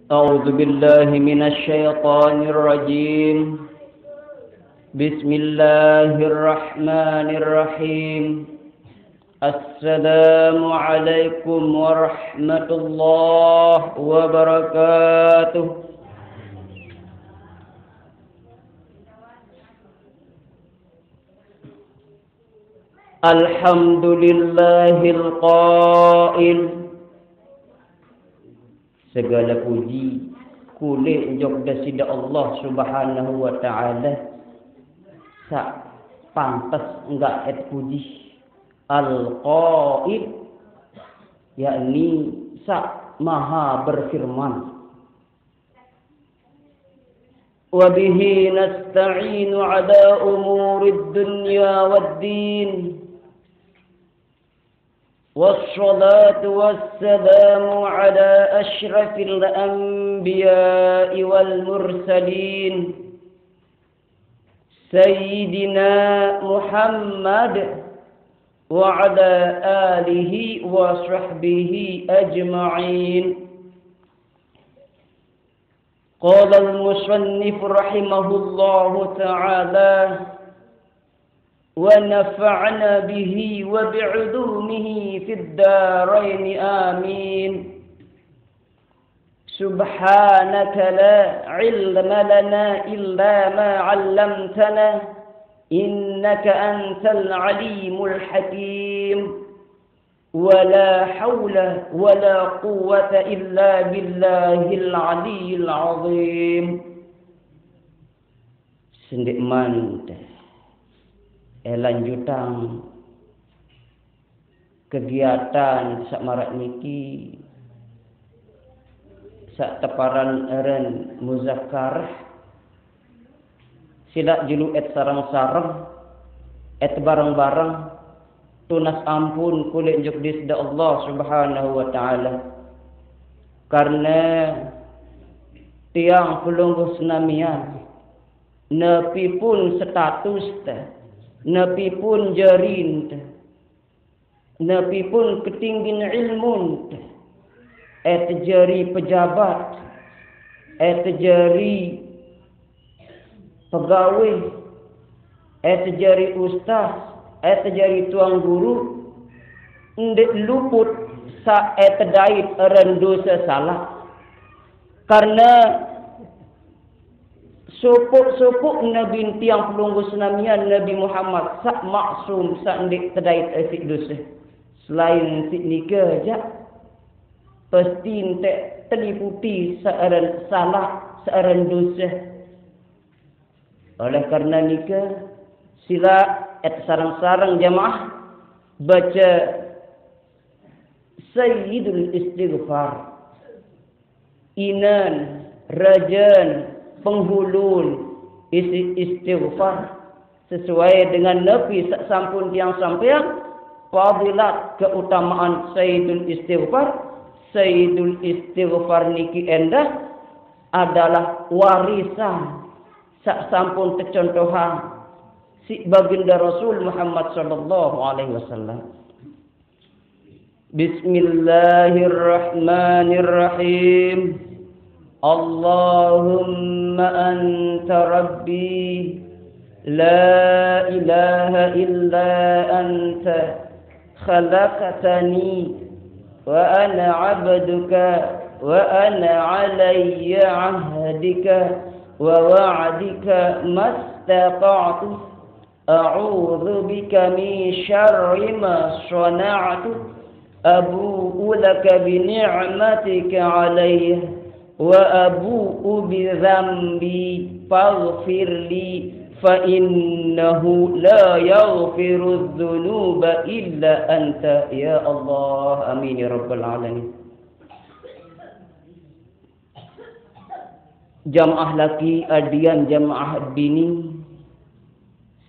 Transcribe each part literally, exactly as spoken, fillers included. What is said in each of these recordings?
أعوذ بالله من الشيطان الرجيم. بسم الله الرحمن الرحيم. السلام عليكم ورحمة الله وبركاته. الحمد لله القائل. Segala puji kulé njok dasida Allah Subhanahu wa Ta'ala, saq pantes nggak et puji. Al-Qail, yakni saq maha berfirman. Wa bihi nasta'inu ala umurid dunya wad din. Wassalatu wassalamu ala asyrafil anbiya'i wal mursalin, Sayyidina Muhammad wa ala alihi wa sahbihi ajma'in. Qala al-musannif rahimahullahu ta'ala, wa nafa'na bihi wa bi'ulumihi fid darain, amin. Subhanaka la ilma lana illa ma 'allamtana, innaka antal alimul hakim. Wa la haula wa la quwwata illa billahil aliyyil azim. Sendeqman te, eh, lanjutang kegiatan saq maraq niki, saq teparan eren muzakarah, silaq julu et sareng-sareng, et bareng-bareng, tunas ampun kulé njok dasida Allah Subhanahu wa Ta'ala. Karena tiang pelungguh senamian, nepipun status te, nepipun jarin te, nepipun ketinggin ilmun te, et jari pejabat, et jari pegawai, et jari ustaz, et jari tuang guru, ndeq luput saq et dait eren dose salaq. Karena sopoq-sopoq nabi tiang pelungguh senamian, Nabi Muhammad, saq maksum, saq ndeq tedait siq dose. Selain siq nike jaq, pasti nteq teliputi saq eren salaq, saq eren dose. Oleh karena nike, silaq et sareng-sareng jamaah bace Sayyidul Istighfar. Inen, rajen, penghulun isi istighfar, sesuai dengan napi saq sampun tiang sampaiang, fadilat, keutamaan Sayyidul Istighfar. Sayyidul Istighfar niki endah adalah warisan saq sampun tecontohang siq Baginda Rasul Muhammad sallallahu alaihi wasallam. Bismillahirrahmanirrahim. Allahumma anta rabbi, la ilaha illa anta, khalaqtani, wa ana abduka, wa ana alayya ahdika wa wa'dika mastata'tu. A'udzu bika min syarri ma shana'tu. Abu'u laka bi ni'matika alayya wa abu'u bi dzambi faghfirli fa innahu la yaghfirudz dzunuba illa anta. Ya Allah, amin ya rabbal alamin. Jamaah laki adian jamaah bini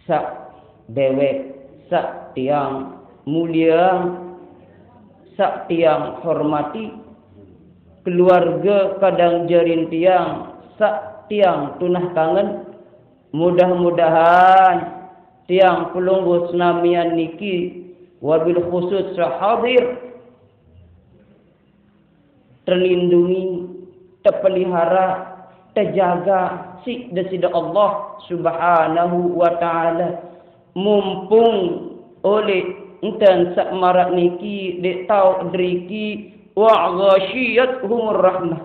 saq deweq, saq tiang mulieang, saq tiang hormati, keluarge kadang jarin tiang saq tiang tunah kangen, mudah-mudahan tiang pelungguh senamian niki, wabil khusus saq hadir, terlindungi tepelihara, tejaga siq Deside Allah Subhanahu wa Ta'ala. Mumpung uleq enten saq maraq niki ndeq taoq deriki, wa ghasyiyathumur rahmah.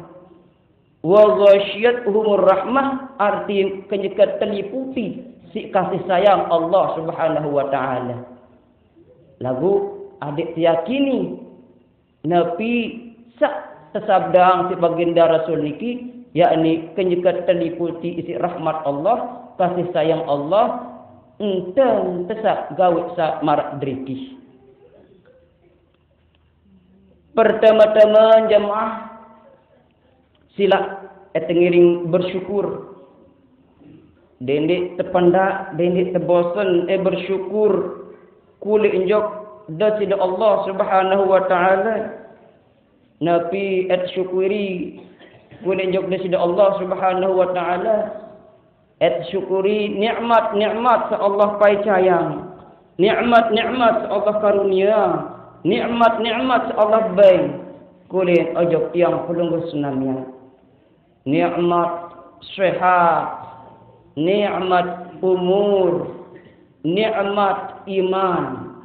Wa ghasyiyathumur rahmah, artin kenyeke teliputi siq kasih sayang Allah Subhanahu wa Ta'ala. Laguq adeq teyakini napi saq tesabdang siq Baginda Rasul niki, yakni kenyeke teliputi isiq rahmat Allah, kasih sayang Allah, enten tesaq gaweq saq maraq deriki. Pertame-tame jemaah, silaq eh tengiring bersyukur. Dendeq tependaq, dendeq tebosen eh bersyukur kuleq njok Deside Allah Subhanahu wa Ta'ala. Napi eh tesyukuri kuleq njok Deside Allah Subhanahu wa Ta'ala? Eh tesyukuri nikmat-nikmat saq Allah paicayang, nikmat-nikmat saq Allah karunia, nikmat-nikmat saq Allah beng kuleq ojok tiang pelungguh senamian. Nikmat sehat, nikmat umur, nikmat iman.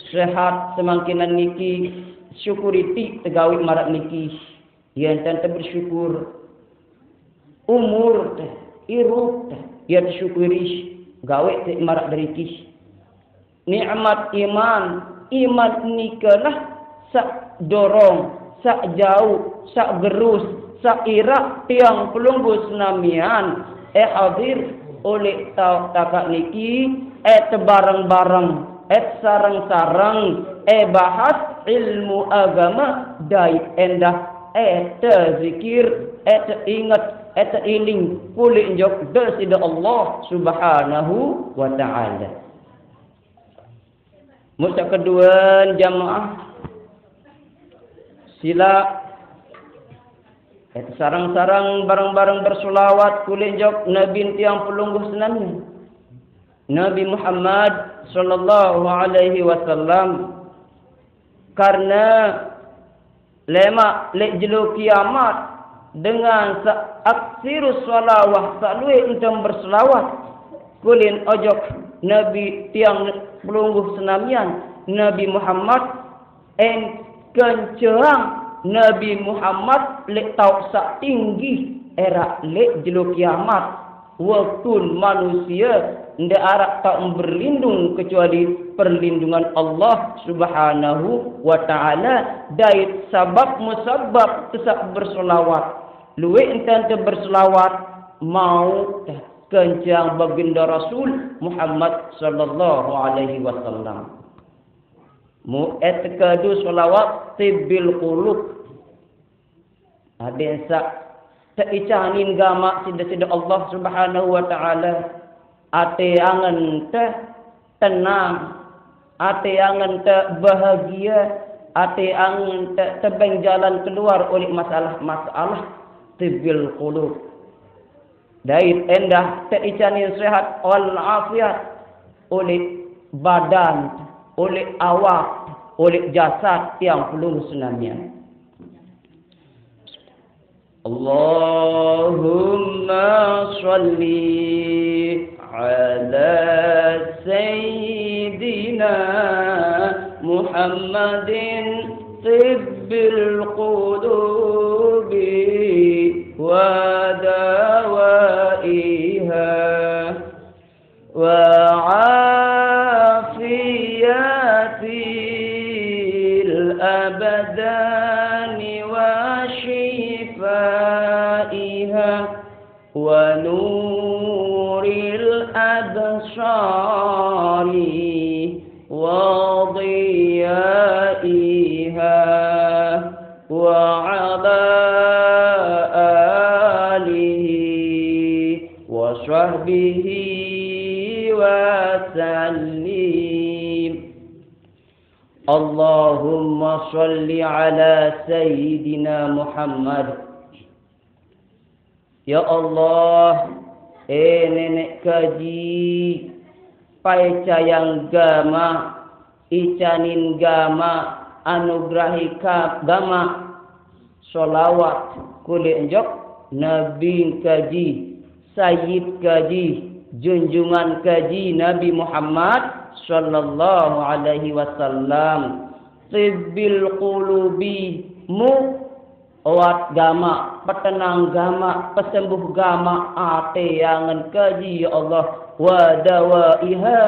Sehat semangkinan niki, syukuri tiq tegaweq maraq niki. Ie enten tebersyukur. Umur teh, irup teh, ie tesyukuri, gaweq tiq maraq deriki. Nikmat iman, iman nike lah saq dorong, saq jauq, saq gerus, saq iraq tiang pelungguh senamian eh hadir uleq taoq takaq niki, eh tebareng-bareng, eh sareng-sareng, eh bahas ilmu agame dait endah eh tezikir, eh teinget, eh teiling kuleq njok Deside Allah Subhanahu wa Ta'ala. Muq saq kedue, jemaah, silaq eh sareng-sareng bareng-bareng berselawat kuleq njok Nabi tiang pelungguh senamian, Nabi Muhammad sallallahu alaihi wasallam. Karena lemaq leq jelo kiamat, dengan saq aksirus shalawah, saq lueq enten berselawat kuleq ojok Nabi tiang pelungguh senamian, Nabi Muhammad, en kenceang Nabi Muhammad leq taoq saq tinggi eraq leq jelo kiamat. Waktun manusie ndeq araq taoq berlindung kecuali perlindungan Allah Subhanahu wa Ta'ala, dait sabab musabab tesaq berselawat. Lueq enten te berselawat, mauq te kenceang Baginda Rasul Muhammad sallallahu alaihi wasallam. Muq eh tekadu selawat tibbil qulub. Adeq saq teicanin gamaq siq Deside Allah Subhanahu wa Ta'ala, ate angen te tenang, ate angen te bahagie, ate angen te tebeng jalan keluar uleq masalah-masalah, tibbil qulub. Dait endah teicanin sehat wal afiat uleq badan, uleq awak, uleq jasad tiang pelungguh senamian. Allahumma shalli ala sayyidina Muhammadin tibbil qulubi wa dawaiha, wa afiyatil abdani wa shifaiha, wa nuril absari wa diyaiha, wa ala alihi wa sahbihi wa sallim. Allahumma shalli ala sayyidina Muhammad. Ya Allah, eh Neneq Kaji, paicayang gamaq, icanin gamaq, anugrahi ka-, gamaq, Sholawat kulin jok Nabi kaji, Sayyid kaji, junjungan kaji Nabi Muhammad sallallahu alaihi wasallam. Tibbil qulubi, mu oat gama, petenang gama, pesembuh gama, ate angen kaji ya Allah. Wa dawaiha,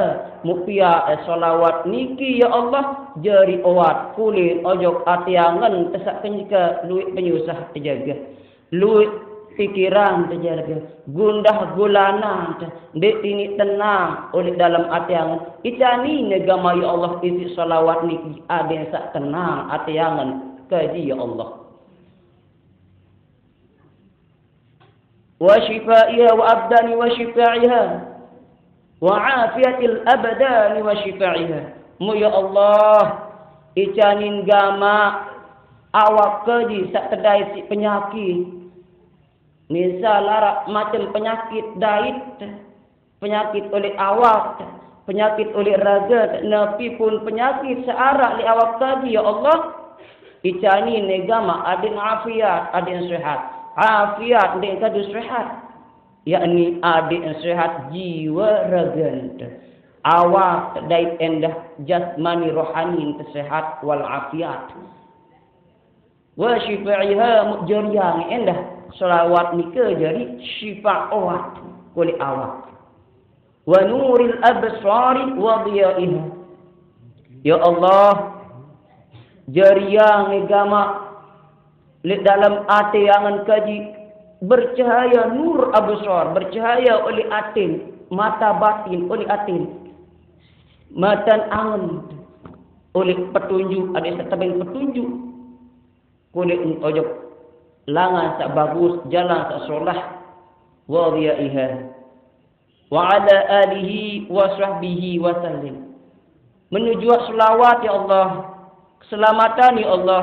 mu pia e sholawat niki ya Allah, jari oat kulin ojok ate angen te sak kenyeke luit penyusah te jage. Luit pikiran te jage. Gundah gulana te. Ndeq tiniq tenang uleq dalem ate angen. Icanin e gama ya Allah isiq sholawat niki adeq saq tenang ate angen kaji ya Allah. Wa syifaiha wa abdani wa syifaiha. Wa afiatil abdani wa syifaiha. Mu ya Allah, icanin gama awak kaji saq tedait siq penyakit. Misal araq macem penyakit dait, penyakit uleq awak, penyakit uleq rage, napi pun penyakit saq araq leq awak kaji, ya Allah, icanin e gama adeqn afiat, adeqn sehat. Afiat ndeq kadu sehat, yakni adeqn sehat jiwe ragen te. Awak dait endah, jasmani rohani te sehat wal afiat. Wa syifaiha, muk jariang endah sholawat nike jari syifa oat kulit awak. Wa nuril absari wa dhiyaiha. Ya Allah, jariang gama leq dalem ate angen kaji bercahaya nur absar, bercahaya uleq aten, mata batin uleq aten, matan angen uleq petunjuk, adeq saq tebeng petunjuk. Kulit ojok langan saq bagus, jalan saq solah, wa dhiyaiha. Wa ala alihi wa sahbihi wa sallim. Menuju selawat, ya Allah, keselamatan, ya Allah,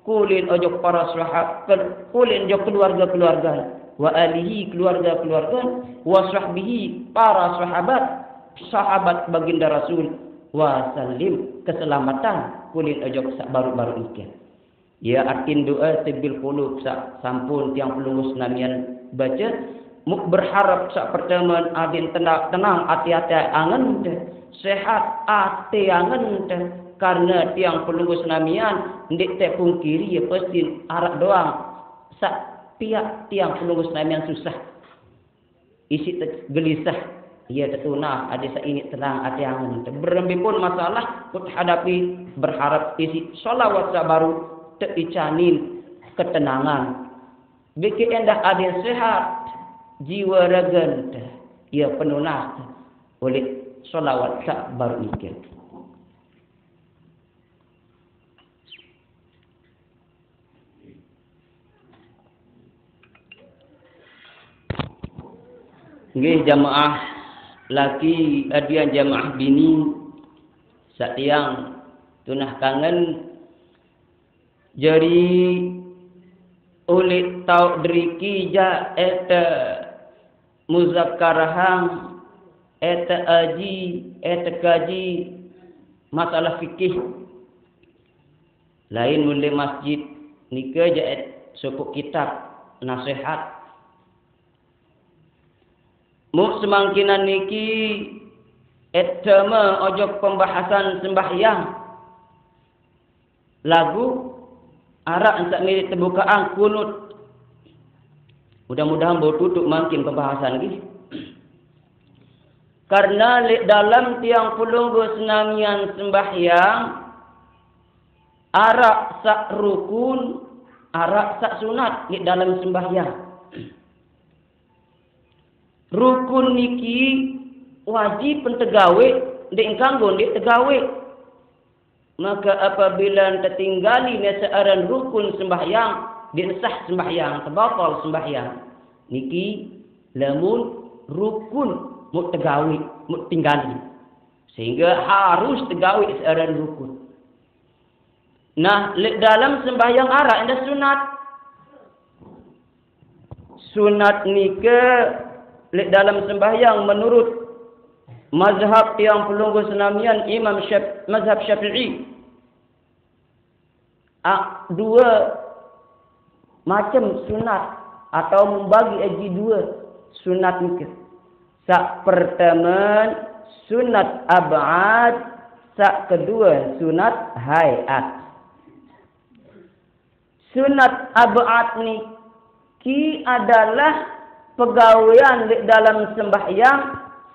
kulit ojok para sahab-, kulit ojok keluarga-keluarga, wa alihi, keluarga-keluarga, wa sahbihi, para sahabat, sahabat baginda Rasul, wa sallim, keselamatan, kulit ojok saq baruq-baruq nike. Ye artin do'e tibbil qulub saq sampun tiang pelungguh senamian bace, muk berharap saq pertame adin tena-, tenang ate-ate angente, sehat ate angente, karne tiang pelungguh senamian ndeq tepungkiri ye pasti araq doang saq piaq tiang pelungguh senamian susah. Isiq te-, gelisah, ye tetunah, adeq saq iniq tenang ate angente. Berembe pun masalah ku tehadapi, berharap isiq sholawat saq baruq teicanin ketenangan. Beke endah adeq sehat jiwe ragente, ye penunah uleq sholawat saq baruq nike. Nggih, jamaah laki, adian jamaah bini, saq tiang tunah kangen, jari uleq taoq deriki jaq ete muzakkarahang, ete aji, ete kaji masalah fikih. Lain mun leq masjid nike jaq et sopoq kitab nasehat. Muk semangkinan niki et teme ojok pembahasan sembahyang. Laguq araq saq mele tebukaqang kunut. Mudah-mudahan bau tutuq mangkin pembahasan nggih. Karne leq dalem tiang pelungguh senamian sembahyang, araq saq rukun, araq saq sunat leq dalem sembahyang. Rukun niki wajib tegaweq, ndeq kanggo ndeq tegaweq. Maka apabila tetinggalin saq aran rukun sembahyang, ndeq sah sembahyang, tebatal sembahyang. Niki lamun rukun muk tegaweq, muk tinggalin. Sehingga harus tegaweq saq aran rukun. Nah, leq dalem sembahyang araq endah sunat. Sunat nike leq dalem sembahyang menurut mazhab tiang pelungguh senamian Imam Syaf-, mazhab Syafi'i. A, due macem sunat atau membagi aji dua sunat niki. Sak pertama sunat ab'ad, sak kedua sunat hay'at. Sunat ab'ad niki adalah pegawean di dalam sembahyang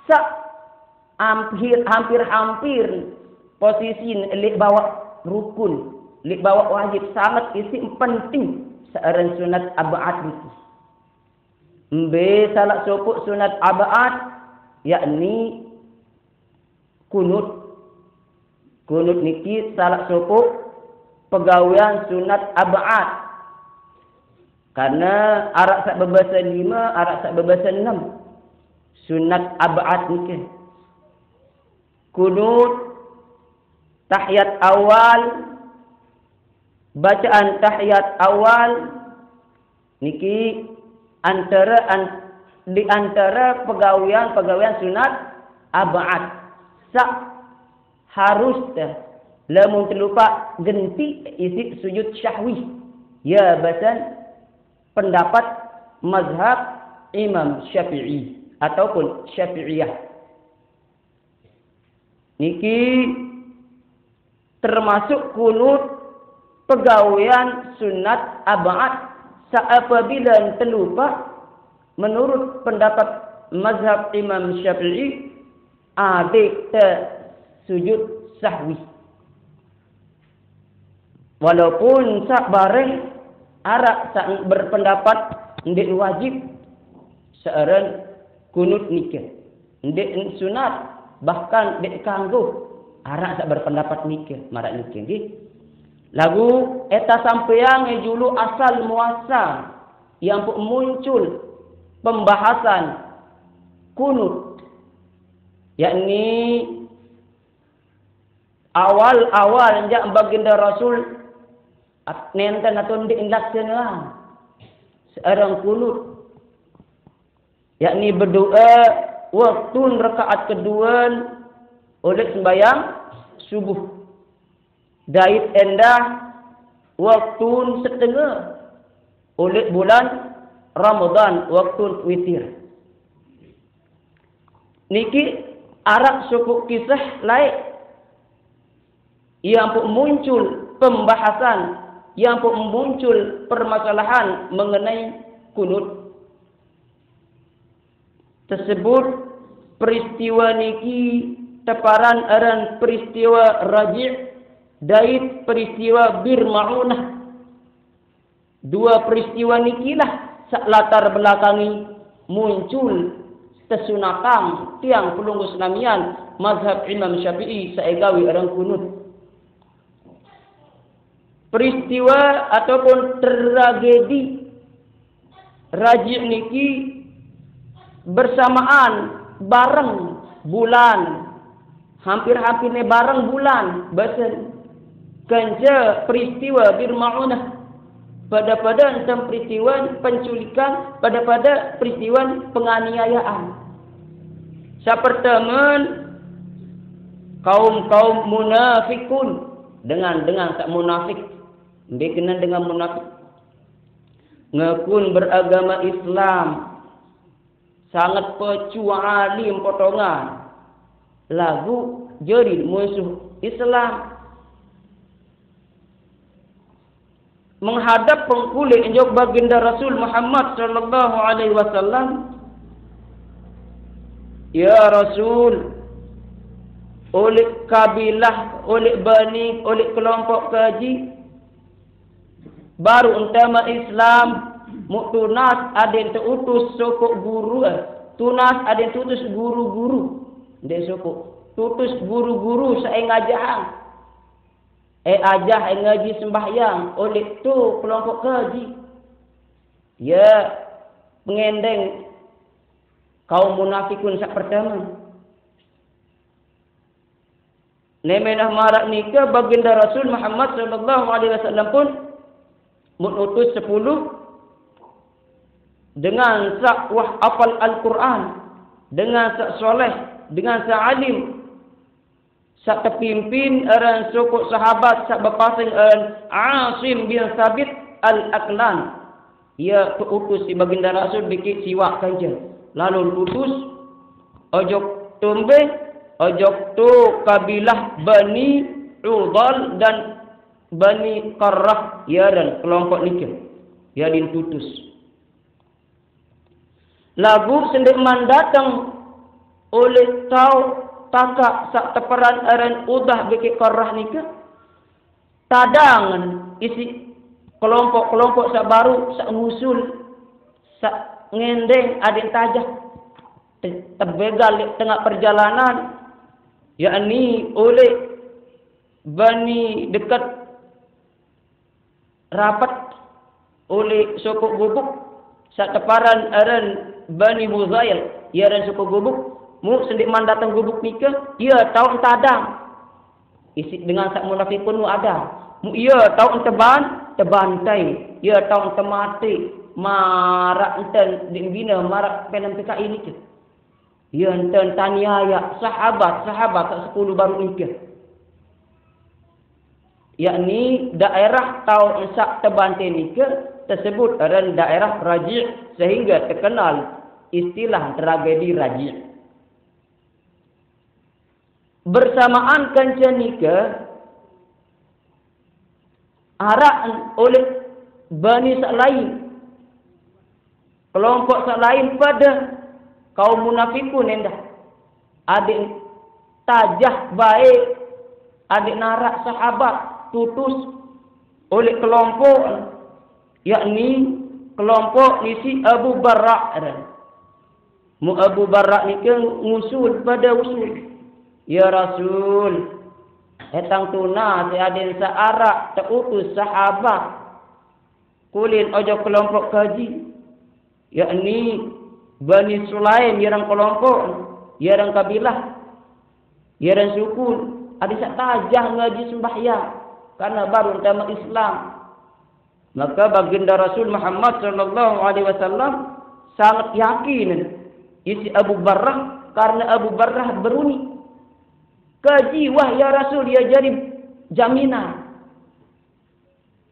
sak hampir, hampir-hampir posisi lek bawaq rukun, lek bawaq wajib, sangat isi penting searan sunat ab'ad niki. Mbe salak sopoq sunat ab'ad, yakni kunut. Kunut niki salak sopoq pegawean sunat ab'ad. Karena araq saq bebase lime, araq saq bebase enem. Sunat ab'ad niki. Kunut, tahiyat awal, bacaan tahiyat awal niki antara an-, di antara pegawean-pegawean sunat ab'ad saq harus teh lamun telupaq genti isiq sujud syahwi. Ya, basen pendapat mazhab Imam Syafi'i ataupun Syafi'iyah. Niki termasuk kunut pegawean sunat ab'ad saq apabila telupaq, menurut pendapat mazhab Imam Syafi'i, adeq te sujud sahwi. Walaupun saq bareng araq saq berpendapat ndeq wajib searan kunut nike, ndeq sunat, bahkan ndeq kanggo, araq saq berpendapat nike, maraq nike nggih. Laguq ita sampeang julu asal muasal, yang muncul pembahasan kunut, yakni awal-awal jaq Baginda Rasul at-, nenten atau ndeq ngelaksaneang searan kunut, yakni bedoe waktun rakaat keduen oleh sembahyang subuh, dait endah waktun setenge oleh bulan Ramadan, waktun witir. Niki araq sopoq kisah laeq, yang muncul pembahasan, yang muncul permasalahan mengenai kunut. Tesebut peristiwa niki teparan aran peristiwa Raji' dait peristiwa Bir Ma'unah. Dua peristiwa nikilah saq latar belakangi muncul tesunatang tiang pelungguh senamian mazhab Imam Syafi'i saq e gawe aran kunut. Peristiwa ataupun tragedi Raji' niki bersamaan bareng bulan, hampir-hampirne bareng bulan, basen kance peristiwa Bir Ma'unah, pada-pada enten peristiwa penculikan, pada-pada peristiwa penganiayaan. Saq pertemen, kaum-kaum munafikun, dengan-dengan saq munafik. Mbe kenan dengan munafik? Ngakun beragama Islam, sanget pecu alim potongan, laguq jari musuh Islam. Menghadap pengkulik njok Baginda Rasul Muhammad sallallahu alaihi wasallam, "Ya Rasul, uleq kabilah, uleq bani, uleq kelompok kaji, baruq ntama Islam, muq tunas adeqn teutus sopoq guru, eh, tunas adeqn teutus guru-guru, ndeq sopoq, teutus guru-guru saq e ngajahang, e ajah, e ngaji sembahyang uleq tu kelompok kaji." Ye pengendeng kaum munafikun saq pertame. Nemenah maraq nike, Baginda Rasul Muhammad sallallahu alaihi wasallam pun muq utus sepuluh dengan saq wah apal Al-Qur'an, dengan saq soleh, dengan saq alim, saq tepimpin aran sopoq sahabat saq bepaseng aran Asim bin Sabit Al-Aqlan. Iya teutus si Baginda Rasul bikit siwak kanca. Lalu teutus ojok tombé, ojok to kabilah Bani Udal dan Bani Qarrah, iya ran kelompok nike. Iya din teutus. Lagu sendik mandateng oleh tau takak sak teperan aren Udah bikit Qarrah nike. Tadangan isi kelompok-kelompok sak baru, sak ngusul, sak ngendeng aden tajah. Te-, tebegal di tengah perjalanan, yakni oleh Bani Dekat rapat oleh soko gubuk, sak teparan aren Bani Huzail, iya aren soko gubuk, mu sendik mandateng gubuk nike, iya tau entadang. Isi dengan sak munafikun mu ada. Mu iya tau enteban, tebantai. Iya tau entemati. Marak enten di bina, marak penem P K I nike. Iya enten taniaya sahabat, sahabat sak sepuluh baru nike. Yakni daerah tau ensak tebantai nike tersebut aren daerah Raji', sehingga terkenal istilah tragedi Raji'. Bersamaan kanca nike, arak oleh Bani sak lain, kelompok sak lain pada kaum munafikun endah. Adik tajah baik, adik narak sahabat tutus oleh kelompok, yakni kelompok isi Abu Barra. Mu Abu Barra nike ngusul pada usul, "Ya Rasul, hetang tuna si aden sa arak teutus sahabat kulin ojok kelompok kaji, yakni Bani Sulaim, iya ran kelompok, iya ran kabilah, iya ran suku, aden sak tajah ngaji sembahyang karena baru entama Islam." Maka Baginda Rasul Muhammad sallallahu alaihi wasallam sangat yakin isi Abu Barrah, karena Abu Barrah beruni. Kaji wah ya Rasul, ya jadi jaminan.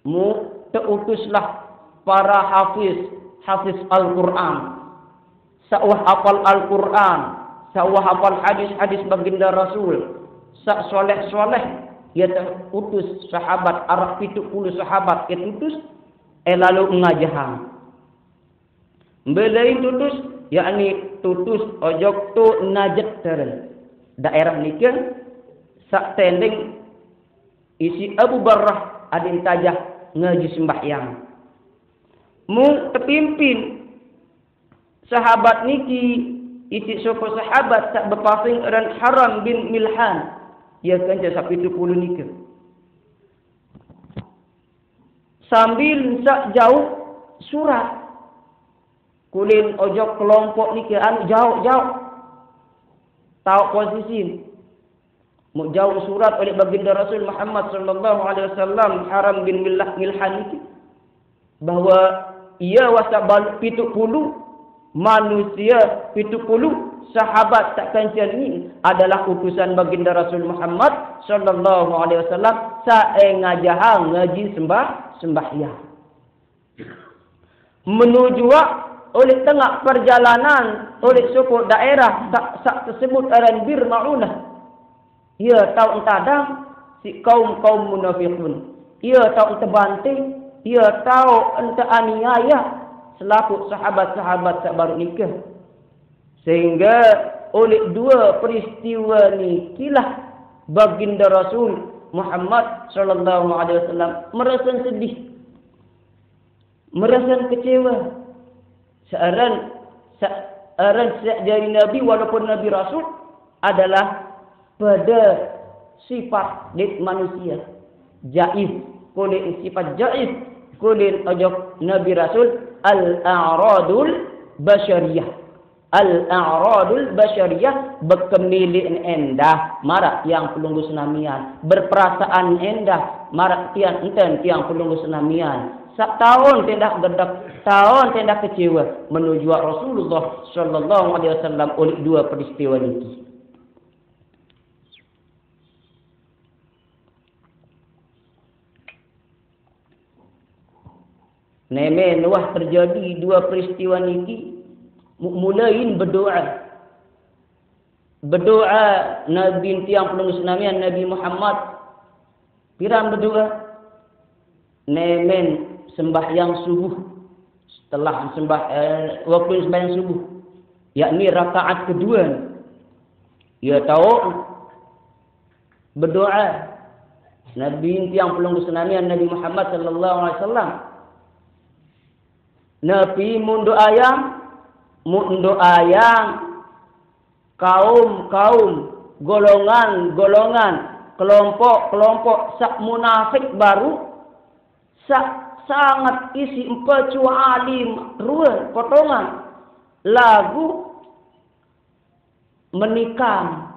Mu teutuslah para hafiz, hafiz Al-Quran. Sak wah hafal Al-Quran, sak wah hafal hadis-hadis Baginda Rasul, sak soleh-soleh, ya teutus sahabat, arak pitu puluh sahabat ya tutus, eh lalu ngajahang. Mbelain tutus, yakni tutus ojok tu Najd teren. Daerah nike sak tendeng isi Abu Barrah aden tajah ngaji sembahyang. Mu tepimpin sahabat niki isi soko sahabat sak bepasing ran Haram bin Milhan. Iya kanca sak pitu puluh nike. Sambil sak jauh surat. Kulin ojok kelompok nike anu jauh-jauh. Tau posisi. Mu jauh surat oleh Baginda Rasul Muhammad sallallahu alaihi wasallam Haram bin Millah-, Milhan niki. Bahwa iya wasa balu pitu puluh manusia, pitu puluh sahabat sak kanca ni adalah utusan Baginda Rasul Muhammad sallallahu alaihi wasallam saengajahang ngaji sembah-, sembahyang. Menuju wak oleh tengah perjalanan, oleh soko daerah sak, sak tersebut aran Bir Maunah. Iya tau entadang si kaum-kaum munafikun. Iya tau entebanting, iya tau enteaniaya selaku sahabat-sahabat sak baru nike. Sehingga oleh dua peristiwa nikilah Baginda Rasul Muhammad sallallahu alaihi wasallam merasa sedih, merasa kecewa. Searan, searan sejak jadi Nabi, walaupun Nabi Rasul, adalah pada sifat dek manusia. Jaiz, kulin sifat jaiz, kulin ojok Nabi Rasul, al-a'radul basyariyah. Al-a'radul basyariyah, bekemilik endah marak tiang pelungguh senamian, berperasaan endah marak tiang enten tiang pelungguh senamian. Sak taun tendah gedek, taun tendah kecewa menuju Rasulullah sallallahu alaihi wasallam oleh dua peristiwa niki. Nemen wah terjadi dua peristiwa niki, mu-, mulain berdoa. Berdoa Nabi tiang pelungguh senamian Nabi Muhammad. Piran berdoa? Nemen sembahyang subuh. Setelah sembah, eh, waktu sembahyang subuh, yakni rakaat kedua. Ia tahu berdoa Nabi tiang pelungguh senamian Nabi Muhammad sallallahu alaihi wasallam. Nabi mundoayang, mundoayang kaum-kaum, golongan-golongan, kelompok-kelompok sak munafik baru, sak sangat isi empecuali rua potongan, lagu menikam,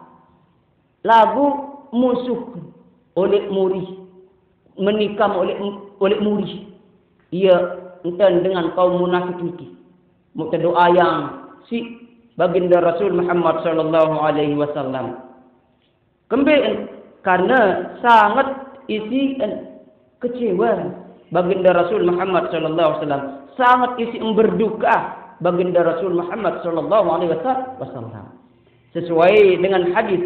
lagu musuh oleh muri, menikam oleh, oleh muri. Ia enten dengan kaum munafik niki. Muk doa yang si Baginda Rasul Muhammad sallallahu alaihi wasallam. Kembe karena sangat isi kecewa Baginda Rasul Muhammad sallallahu alaihi wasallam, sangat isi berduka Baginda Rasul Muhammad sallallahu alaihi wasallam. Sesuai dengan hadis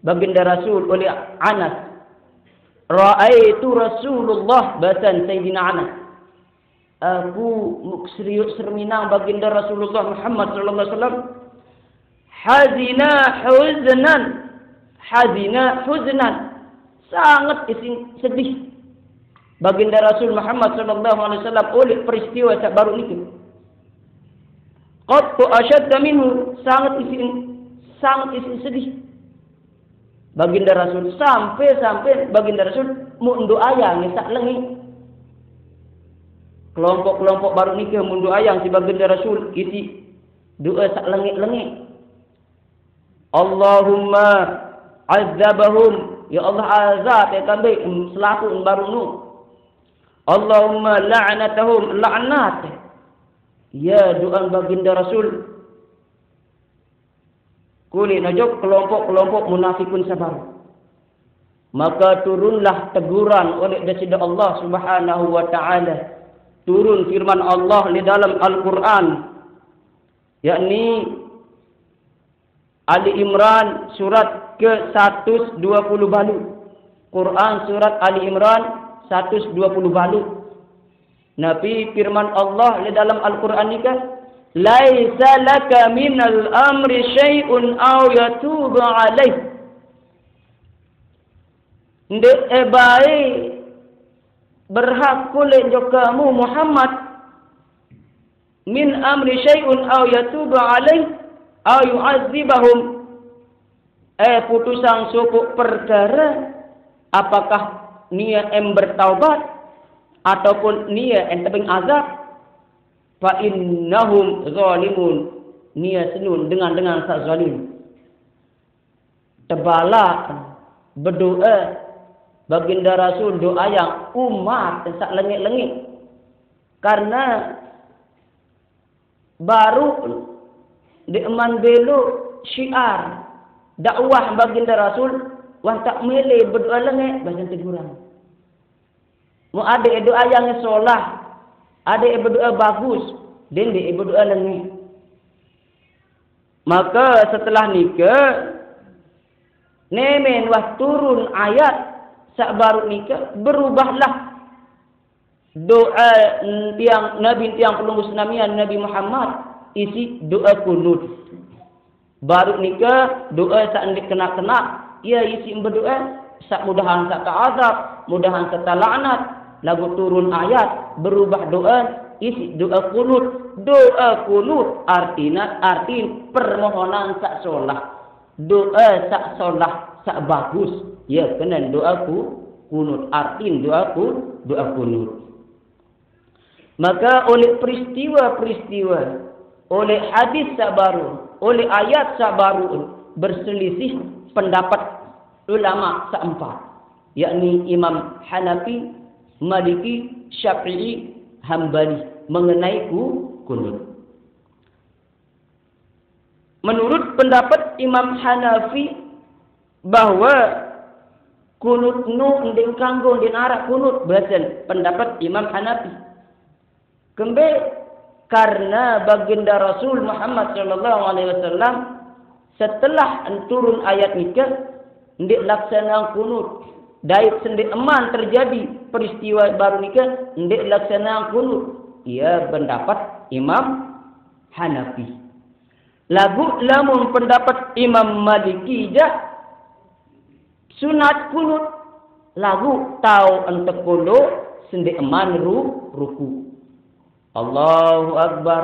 Baginda Rasul oleh Anas, "Ra'aitu Rasulullah," bahasan Sayyidina Anas. Aku muk serius serminang Baginda Rasulullah Muhammad sallallahu alaihi wasallam. Hazina huznan. Hazina huznan. Sangat isi sedih Baginda Rasul Muhammad sallallahu alaihi wasallam oleh peristiwa sak baru niki. Qattu asyadda minhu, sangat isi, sangat isi sedih Baginda Rasul, sampai-sampai Baginda Rasul mundoayang sak lengit. Kelompok-kelompok baru niki mundoayang si Baginda Rasul isi doa sak lengit-lengit. Allahumma azabahum, ya Allah azab ya kambing selaku baru nu. Allahumma la'natahum, laknat. Ya doa Baginda Rasul. Kulit najok kelompok-kelompok munafikun sabar. Maka turunlah teguran oleh Dasida Allah Subhanahu wa Ta'ala. Turun firman Allah di dalam Al-Quran, yakni Ali Imran surat ke seratus dua puluh balu. Quran surat Ali Imran seratus dua puluh balu. Nabi firman Allah di dalam Al-Quran ni kan, "Laisa laka minal amri syai'un aw yatubu alaih." Nde ebai berhak kulit jo kamu Muhammad, min amri syai'un aw yatubu alaih aw yu'adzibahum. Eh, putusan sopok perkara, apakah nia em bertaubat ataupun nia em tebing azab? Fa innahum zalimun, nia senun dengan-dengan sak zalim. Tebalak berdoa Baginda Rasul doa yang umat sak lengit-lengit. Karena baru di eman belo syiar dakwah Baginda Rasul, wah tak mele berdoa lengit, bahasa teguran. Mu ada doa yang solah, ada berdoa bagus, dan dia berdoa lengit. Maka setelah nika, nemen wah turun ayat sak baru nika, berubahlah doa tiang Nabi tiang pelungguh senamian Nabi Muhammad isi doa kunut. Baru nika doa sak ndik kena-kena, ia isi berdoa sak mudahan sak azab, mudahan sak laknat, lagu turun ayat, berubah doa isi doa kunut. Doa kunut artina artin permohonan sak solah. Doa sak solah, sak bagus, ya kena doa ku, kunut, artin doa ku, doa kunut. Maka oleh peristiwa-peristiwa, oleh hadis sak baru, oleh ayat sak baru, berselisih pendapat ulama sak empat, yakni Imam Hanafi, Maliki, Syafi'i, Hambali mengenai ku, kunut. Menurut pendapat Imam Hanafi bahwa kunut nu nding kanggo nding arak kunut, bahasan pendapat Imam Hanafi. Kembe karena baginda Rasul Muhammad sallallahu alaihi wasallam setelah turun ayat nika ndeq laksana kunut. Dait sendeqman terjadi peristiwa baru nika ndeq laksana kunut. Ia pendapat Imam Hanafi. Laguq lamun pendapat Imam Maliki jaq sunat kunut, laguq tao entekolo sendeqman ru-, ruku. Allahu Akbar.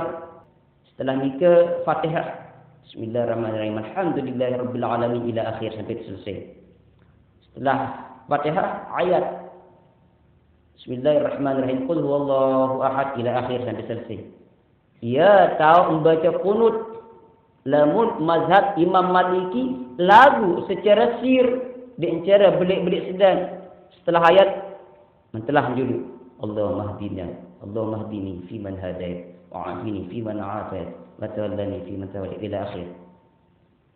Setelah nika Fatihah. Bismillahirrahmanirrahim. Alhamdulillahirabbil alamin ila akhir sampai selesai. Setelah Fatihah ayat Bismillahirrahmanirrahim. Qul huwallahu ahad ila akhir sampai selesai. Ia tao membaca kunut. Lamun mazhab Imam Maliki laguq secara sir, ndeq secara beleq-beleq sedan. Setelah ayat mentelah julu. Allahumma hdina, Allahumma hdini fi man hadait, wa afini fi man afait, wa tawallani fi man tawallait ila akhir.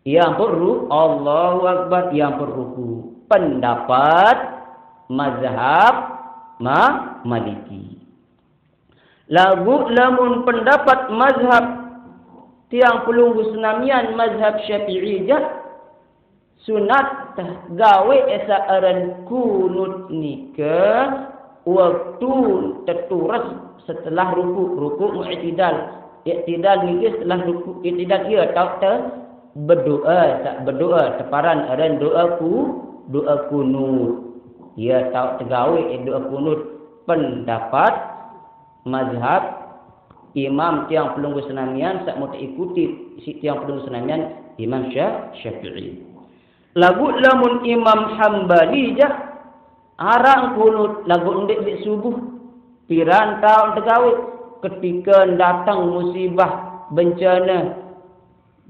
Ia ampun ru-, Allahu Akbar, ia ampun ruku. Pendapat mazhab ma-, Maliki. Laguq lamun pendapat mazhab tiang pelungguh senamian mazhab Syafi'i jaq, sunat gawe saq aran kunut nika waktu tetures setelah ruku, ruku mu'tidal. I'tidal niki setelah ruku, i'tidal ia tao te bedoa, saq bedoa teparan aran doa ku-, doa kunut. Ia tao tegawe doa kunut pendapat mazhab imam tiang pelungguh senamian saq mau teikuti siq tiang pelungguh senamian Imam Sya-, Syafi'i. Laguq lamun Imam Hambali jaq araq kunut laguq ndeq leq subuh, piran taoq tegawe ketika dateng musibah, bencana,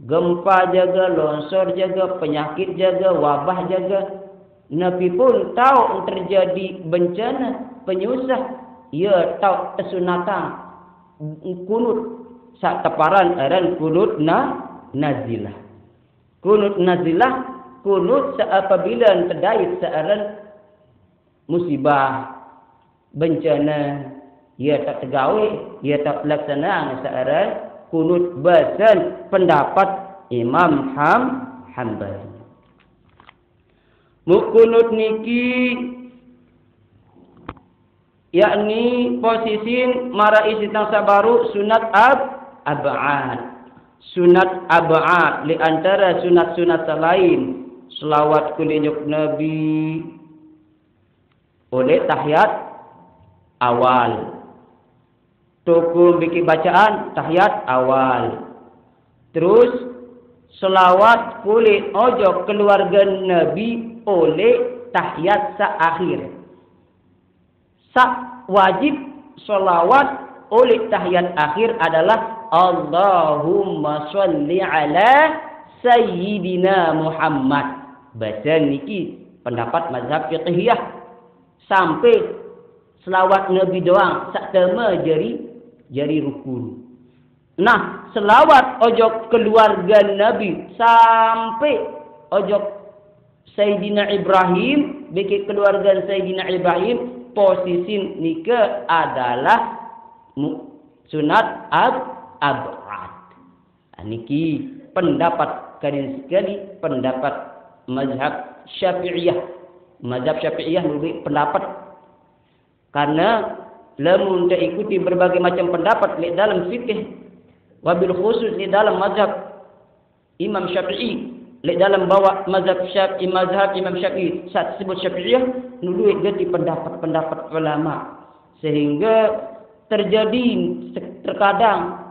gempa jage, longsor jage, penyakit jage, wabah jage, napi pun taoq terjadi bencana, penyusah, ia taoq tesunatang kunut saq teparan aran kunut na-, nazilah. Kunut nazilah, kunut saq apabila tedait saq aran musibah, bencana, ia taoq tegawe, ia taoq telaksaneang saq aran kunut basen pendapat Imam Ham-, Hambali. Muq kunut niki yakni posisin maraq isiq tang saq baruq sunat ab-, ab'ad. Sunat ab'ad leq antare sunat-sunat saq lain. Selawat kuliq juk Nabi oleq tahiyat awal. Tokol bikin bacaan tahiyat awal. Terus selawat kuliq ojok keluarge Nabi oleq tahiyat saq akhir. Saq wajib selawat oleq tahiyat akhir adalah Allahumma shalli ala sayyidina Muhammad. Basen niki pendapat mazhab fiqhiyah. Sampai selawat Nabi doang saq tame jari, jari rukun. Nah, selawat ojok keluarge Nabi sampai ojok Sayyidina Ibrahim, bikin keluarge Sayyidina Ibrahim, posisin nike adalah mu-, sunat ab-, ab'ad. Nah, niki pendapat kalian sekali, pendapat mazhab Syafi'iyah. Mazhab Syafi'iyah memberi pendapat. Karena lamun teikuti berbagai macam pendapat leq dalem fikih, wabil khusus leq dalem mazhab Imam Syafi'i, leq dalem bawaq mazhab Syafi'i, mazhab Imam Syafi'i, saq disebut Syafi'iyah, nuluit gati pendapat-pendapat ulama. Sehingga terjadi se-, terkadang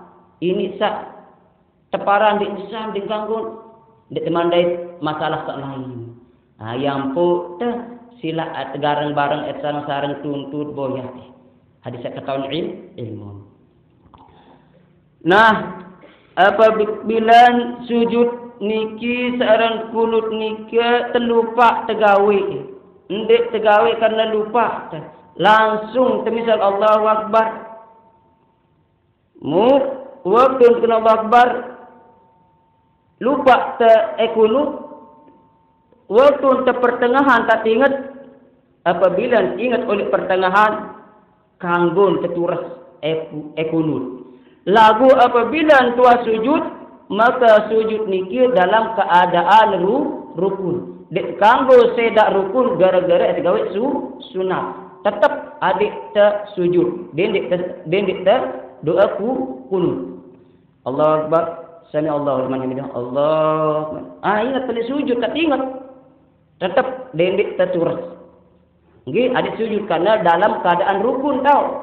ini saq teparan ndeq besar ndeq ganggu, ndeq temandai masalah saq lain. Ah, yang pok teh silaq tegareng bareng et sareng-sareng tuntut boyah teh. Hadis saq ketaun il-, ilmu. Nah, apabila sujud niki searan kunut nike telupaq tegawe, ndeq tegawe karena lupaq teh, langsung temisal Allahu Akbar. Mu, waktu kena Allahu Akbar, lupaq te-, eh, kunut, waktu te pertengahan tak inget, apabila inget oleh pertengahan, kanggon tetures. e, e kunut. Lagu apabila tuah sujud, maka sujud niki dalam keadaan ru, rukun. Dek kanggo sedak rukun gara-gara tegawe su, sunat. Tetep adik te sujud. Dendek te, dendek te doa ku, kunut. Allahu Akbar. Sami Allahu liman hamidah. Allahu Akbar. Ah, ingat tadi sujud, tak ingat. Tetep dendek te tures. Nggih, adik sujud karena dalam keadaan rukun tau.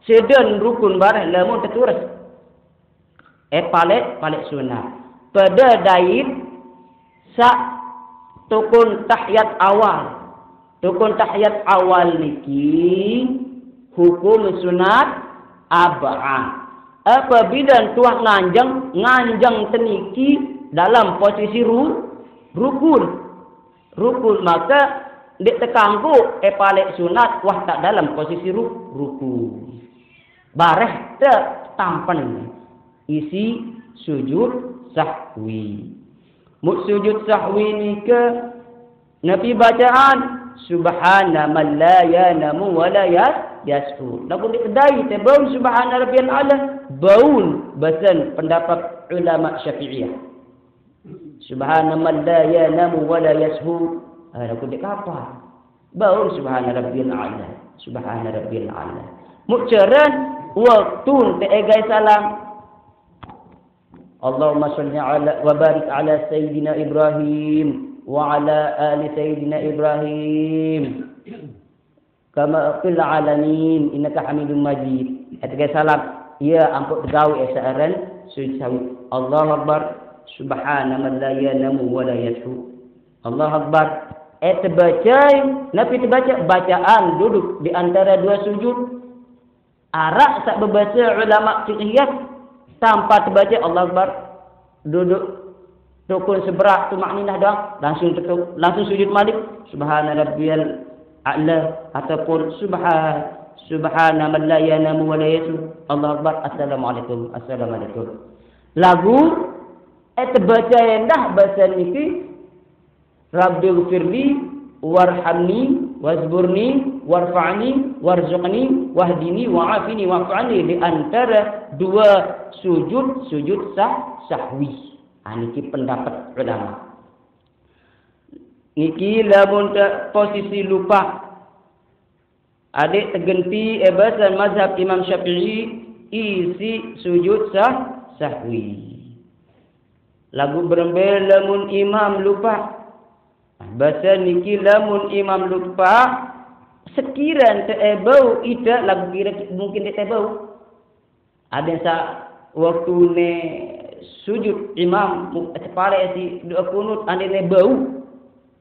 Seden rukun bareh lamun te tures. Eh, palek, palek sunat. Pada dait sak tukun tahiyat awal. Tukun tahiyat awal niki hukum sunat ab'ad. Apabila tuah nganjeng, nganjeng teniki dalam posisi ru, rukun. Rukun, maka dek tekanggo e palek sunat wah tak dalam posisi ru, rukun. Bareh te tampen isi sujud sahwi. Muk sujud sahwi nika napi bacaan? Subhana man la yanamu wa la yas, yashu. Lamun dek kedai te baun subhana rabbiyal a'la, baun basen pendapat ulama Syafi'iyah. Subhana man la yanamu wa la yashu. Ah, lagu dek apa? Baun subhana rabbiyal a'la. Subhana rabbiyal a'la. Muk ceran waktu te egai salam. Allahumma salli ala wa barik ala Sayyidina Ibrahim wa ala ali Sayyidina Ibrahim. Kama fil alamin innaka Hamidum Majid. Etegai salam. Ya, ampun tegawe esaran sujud sahwi. Allahu Akbar. Subhana man la yanamu wa la yashu. Allahu Akbar. Eh, tebacai, napi tebaca? Bacaan duduk di antara dua sujud. Arak sak bebaca ulama fiqhiyah tanpa tebaca Allahu Akbar. Duduk tukun seberak tumakninah doang, langsung tetuk, langsung sujud malik. Subhana rabbiyal a'la ataupun subha-, subhana man la yanamu wa la yashu. Allahu Akbar. Assalamualaikum. Assalamualaikum. Lagu, eh, tebaca endah bahasa niki, Rabbighfirli warhamni wajburni warfa'ni warzuqni wahdini wa'afini wa'fu anni di antara dua sujud, sujud sah, sahwi. Ah, niki pendapat ulama. Niki lamun te posisi lupa. Adik tegenti e basen mazhab Imam Syafi'i isi sujud sah, sahwi. Lagu berembe lamun imam lupa. Basen niki lamun imam lupa, sekiran te e bau ida lagu kira mungkin te e bau. Ada sa waktu ne sujud imam mu-, separe si doa kunut ande ne bau.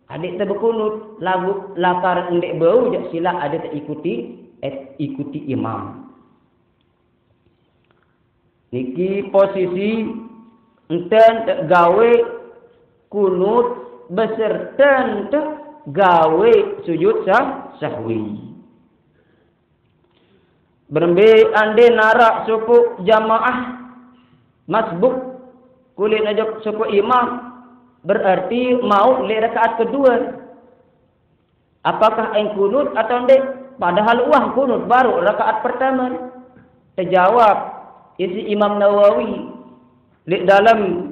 Adik te bekunut lagu lakar ndek bau jak sila ada te ikuti, eh, ikuti imam. Niki posisi enten te gawe kunut beserta ente gawe sujud sah, sahwi. Berembe ande narak suku jamaah masbuk kulit najak suku imam, berarti mau le rakaat kedua. Apakah aing kunut atau ndak? Padahal uah kunut baru rakaat pertama. Terjawab isi Imam Nawawi di dalam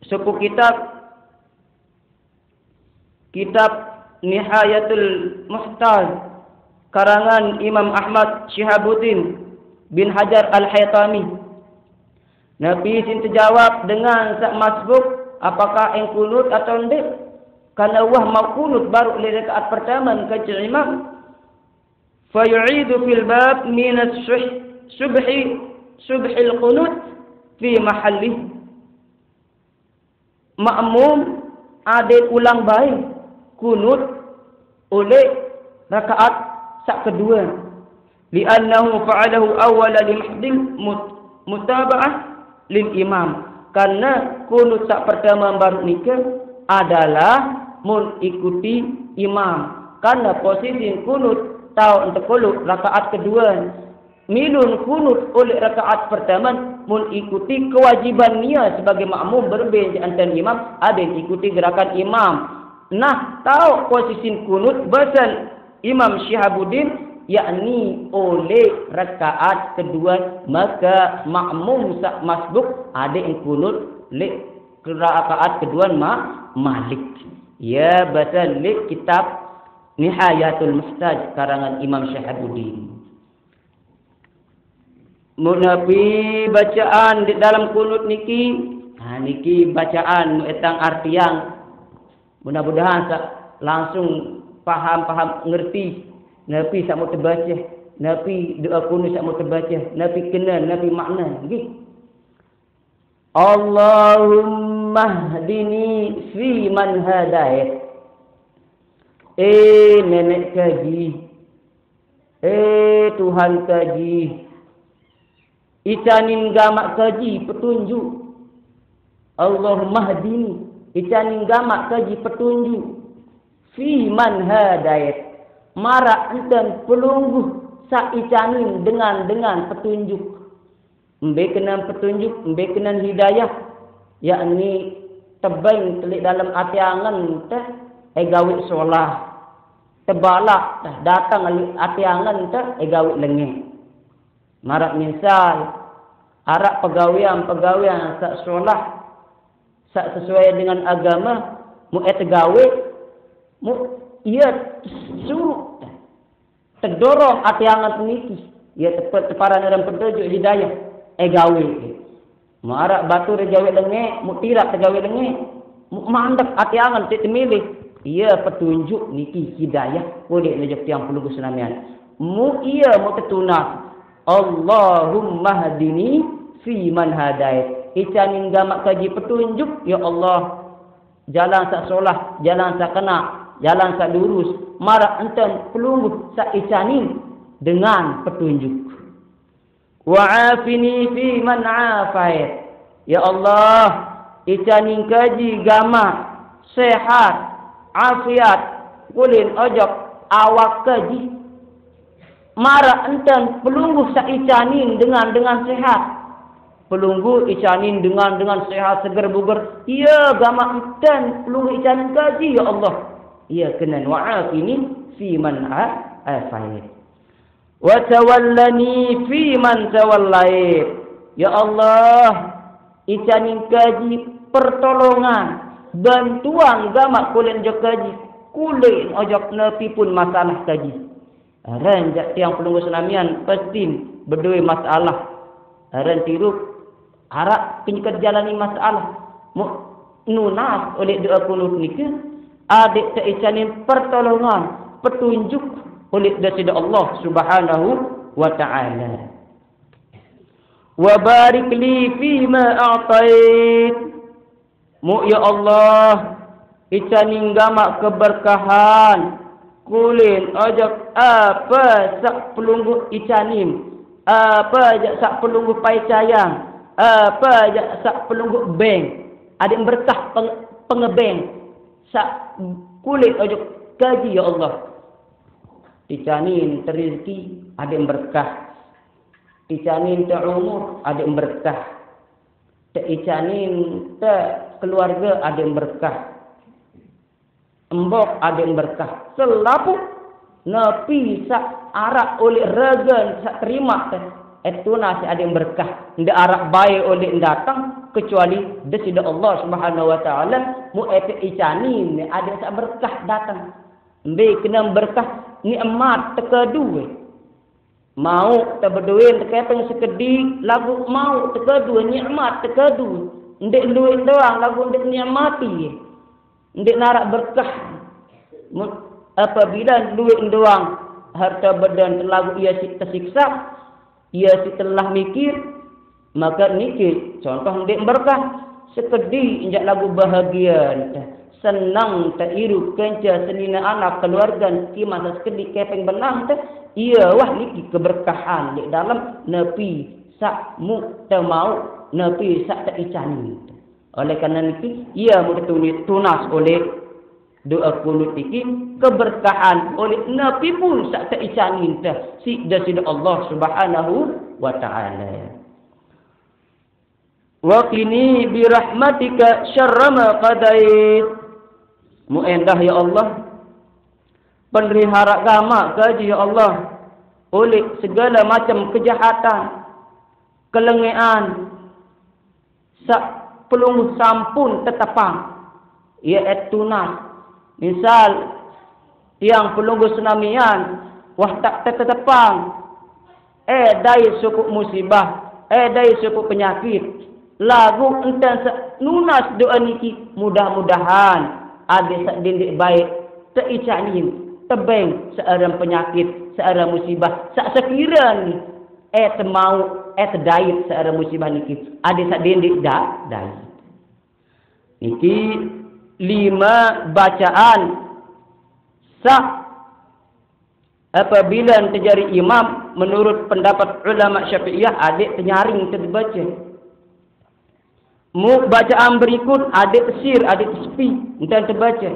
suku kitab, kitab Nihayatul Muhtaj, karangan Imam Ahmad Syihabuddin bin Hajar Al-Haytami. Nabi sin terjawab dengan sak masbuk, apakah aing kunut atau ndak? Karena wah mau kunut baru le rakaat pertama kecil imam. Fayu'idu fil bab minas suh-, subhi, subhil qunut fi mahallih. Makmum adik ulang baik kunut oleh rakaat sak kedua. Li'annahu fa'alahu awwala limahdil mut-, mutaba'ah lil imam. Karena kunut sak pertama baru nika adalah mun ikuti imam. Karena posisi kunut tau entekulu rakaat kedua. Milun kunut oleh rakaat pertama mun ikuti kewajiban nia sebagai makmum berembe antan imam, aden ikuti gerakan imam. Nah, tau posisi kunut basen Imam Syihabuddin Yakni oleh rakaat kedua, maka makmum saq masbuk adeq kunut leq rakaat kedua ma-, malik. Ye base leq kitab Nihayatul Muhtaj karangan Imam Syihabuddin. Mun napi bacaan di dalem kunut niki? Nah, niki bacaan muq etang artiang. Mudah-mudahan saq langsung paham-paham, ngerti napi saq muq tebace, napi doa kunut saq muq tebace, napi kenen, napi makne. Nggih. Allahumma hdini fi man hadait. Eh, Neneq Kaji. Eh, Tuhan Kaji. Icanin gamaq Kaji petunjuk. Allahumma hdini. Icanin gamaq Kaji petunjuk. Fi man hadait. Maraq enten pelungguh saq icanin dengan-dengan petunjuk. Mbe kenen petunjuk, mbe kenen hidayah, yakni tebeng leq dalem ate angen te, eh, gaweq solah. Tebalaq te, dateng leq ate angen te, eh, gaweq lenge. Maraq misal, araq pegawean-pegawean saq solah, saq sesuai dengan agame, muq eh tegaweq, muq ie suruq te. Tedorong ate angen niki, ye tepe-, teparan eran petunjuk hidayah, eh, gaweq. Muq araq batur gaweq lenge, muq tiraq tegaweq lenge, muq mandek ate angen te temilih, ye petunjuk niki hidayah, kodeq nejuk tiang pelungguh senamian. Muq ie muq tetunas, Allahumma hdini fi man hadait. Icanin gamaq Kaji petunjuk, ya Allah. Jalan saq solah, jalan saq kenaq, jalan saq lurus, maraq enten pelungguh saq icanin dengan petunjuk. Wa afini fi man afait. Ya Allah, icanin Kaji gamaq, sehat, afiat, kulin ojok, awak Kaji. Maraq enten pelungguh saq icanin dengan, dengan sehat. Pelungguh icanin dengan, dengan sehat, seger buger. Ye gamaq enten pelungguh icanin Kaji, ya Allah. Ye kenen wa afini fi man a-, afait. Wa tawallani fi man tawallait. Ya Allah, icanin Kaji pertolongan, bantuan gamaq kulin ojok Kaji, kulin ojok napi pun masalah Kaji. Aren jaq tiang pelungguh senamian pasti bedoe masalah. Aren tirup araq kenyeke jalani masalah. Muq nunas oleh doa kunut nike, adeq teicanin pertolongan, petunjuk oleh Deside Allah Subhanahu wa Ta'ala. Wa barik li fi ma a'tait. Muq ya Allah, icanin gamaq keberkahan, kulin ojok ape saq pelungguh icanin, ape jaq saq pelungguh paicayang, ape jaq saq pelungguh beng, adeq berkah peng-, pengebeng, saq kulin ojok Kaji ya Allah. Icanin te rezeki adeq berkah. Icanin te umur adeq berkah. Te icanin te keluarge adeq berkah. Embok adeq berkah. Selapuq napi saq araq oleh regen saq terimaq te, eh, tunas adeq berkah. Ndeq araq bae oleh dateng kecuali Deside Allah Subhanahu wa Ta'ala, muq eh te icanin adeq saq berkah dateng. Mbe kenen berkah nikmat tekedu. Mauq te bedoe tekepeng sekediq, laguq mauq tekedu, nikmat tekedu. Ndeq lueq doang laguq ndeq nikmati. Ndeq naraq berkah. Mu-, apabile lueq doang harte beden te laguq ie siq tesiksa, ie siq telah mikir, make niki contoh ndeq berkah. Sekediq njaq laguq bahagie te, seneng te irup kance senine anak keluarge, timaq saq sekediq kepeng benang te, ie wah niki keberkahan leq dalem napi saq muq te mauq, napi saq te icanin. Oleh karena niki, ie muq te tuni-, tunas oleh doa kunut niki keberkahan oleh napi pun saq te icanin te siq Deside Allah Subhanahu wa Ta'ala. Wa qini bi rahmatika syarra ma qadait. Muq endah ya Allah, pelihara gamaq Kaji ya Allah, oleh segala macam kejahatan, kelengean, saq pelungguh sampun tetepang, ie tunas. Misal, tiang pelungguh senamian, wah, tak tetetepang, eh, dait sopoq musibah, eh, dait sopoq penyakit, laguq entan saq nunas doa niki, mudah-mudahan adeq saq dendeq bae teicanin, tebeng saq aran penyakit, saq aran musibah, saq sekirane eh, temauq, eh, tedait saq aran musibah niki, adeq saq dendeq da-, dait. Niki lime bacaan saq apabila tejari imam, menurut pendapat ulama Syafi'iyah, adeq tenyaring tebace. Muq bacaan berikut adeq tesir, adeq tesepi, entan tebace.